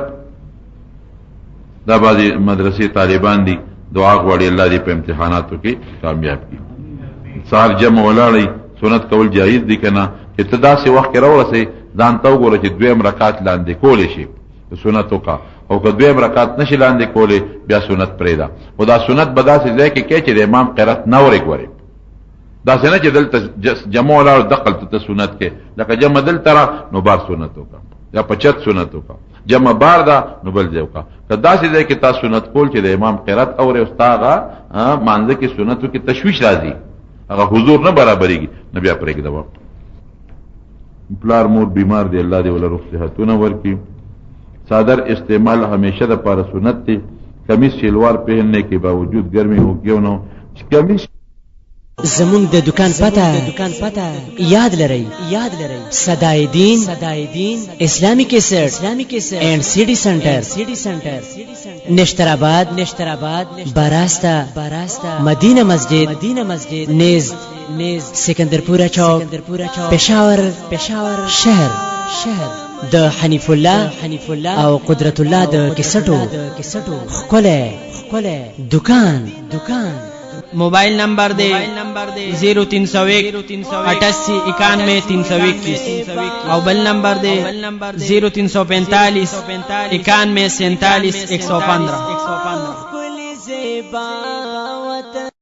دا بعضې مدرسې طالبان دي، دعا غواړي الله دې په امتحاناتو کې کامیاب کړي. سهار جمع ولاړی سنت کول جایز دي کنه؟ چې ته داسې وخت کې راورسې، ځان ته وګوره چې دویم رکعت لاندې کولی شي، سنت وکړه، او که دویم رکعت نشي لاندې کولی، بیا سنت پرېږده. خو دا سنت به داسې ځای کې کوې چې د امام قرات نه اورې. ګورې، داسې نه چې دلته جمع ولاړ دقلته ته سنت کې، لکه جمع دلته را نو بار سنت وکړه، یا په چت سنت وکړه، جمع بار ده نو بل ځای وکړه. که داسې ځای کې تا سنت کول چې د امام قرات اورې او ستا هغه مانځه کې سنتو کې تشویش راځي، هغه حضور نه برابرېږي، نو بیا پرېږده. پلار مور بیمار دی، الله دې وله روغ صحتونه ورکړي. څادر استعمال همیشه د پاره سنت دی، کمیس شلوار پهننے کے باوجود گرمی ہو، کیوں نہ کمیس زمونږ د دکان پته یاد لرئ: صدای دین اسلامی کیسټ اینډ سیډي سنټر، نشترآباد، براسته مدینه مسجد نیز سکندرپورا چوک، پېښور شهر. د حنیف الله او قدرت الله د کیسټو ښکلی دکان. موبایل نمبر دی 0301 88 91 321 او بل نمبر دی 0345 91 47 115. زیبا وطن.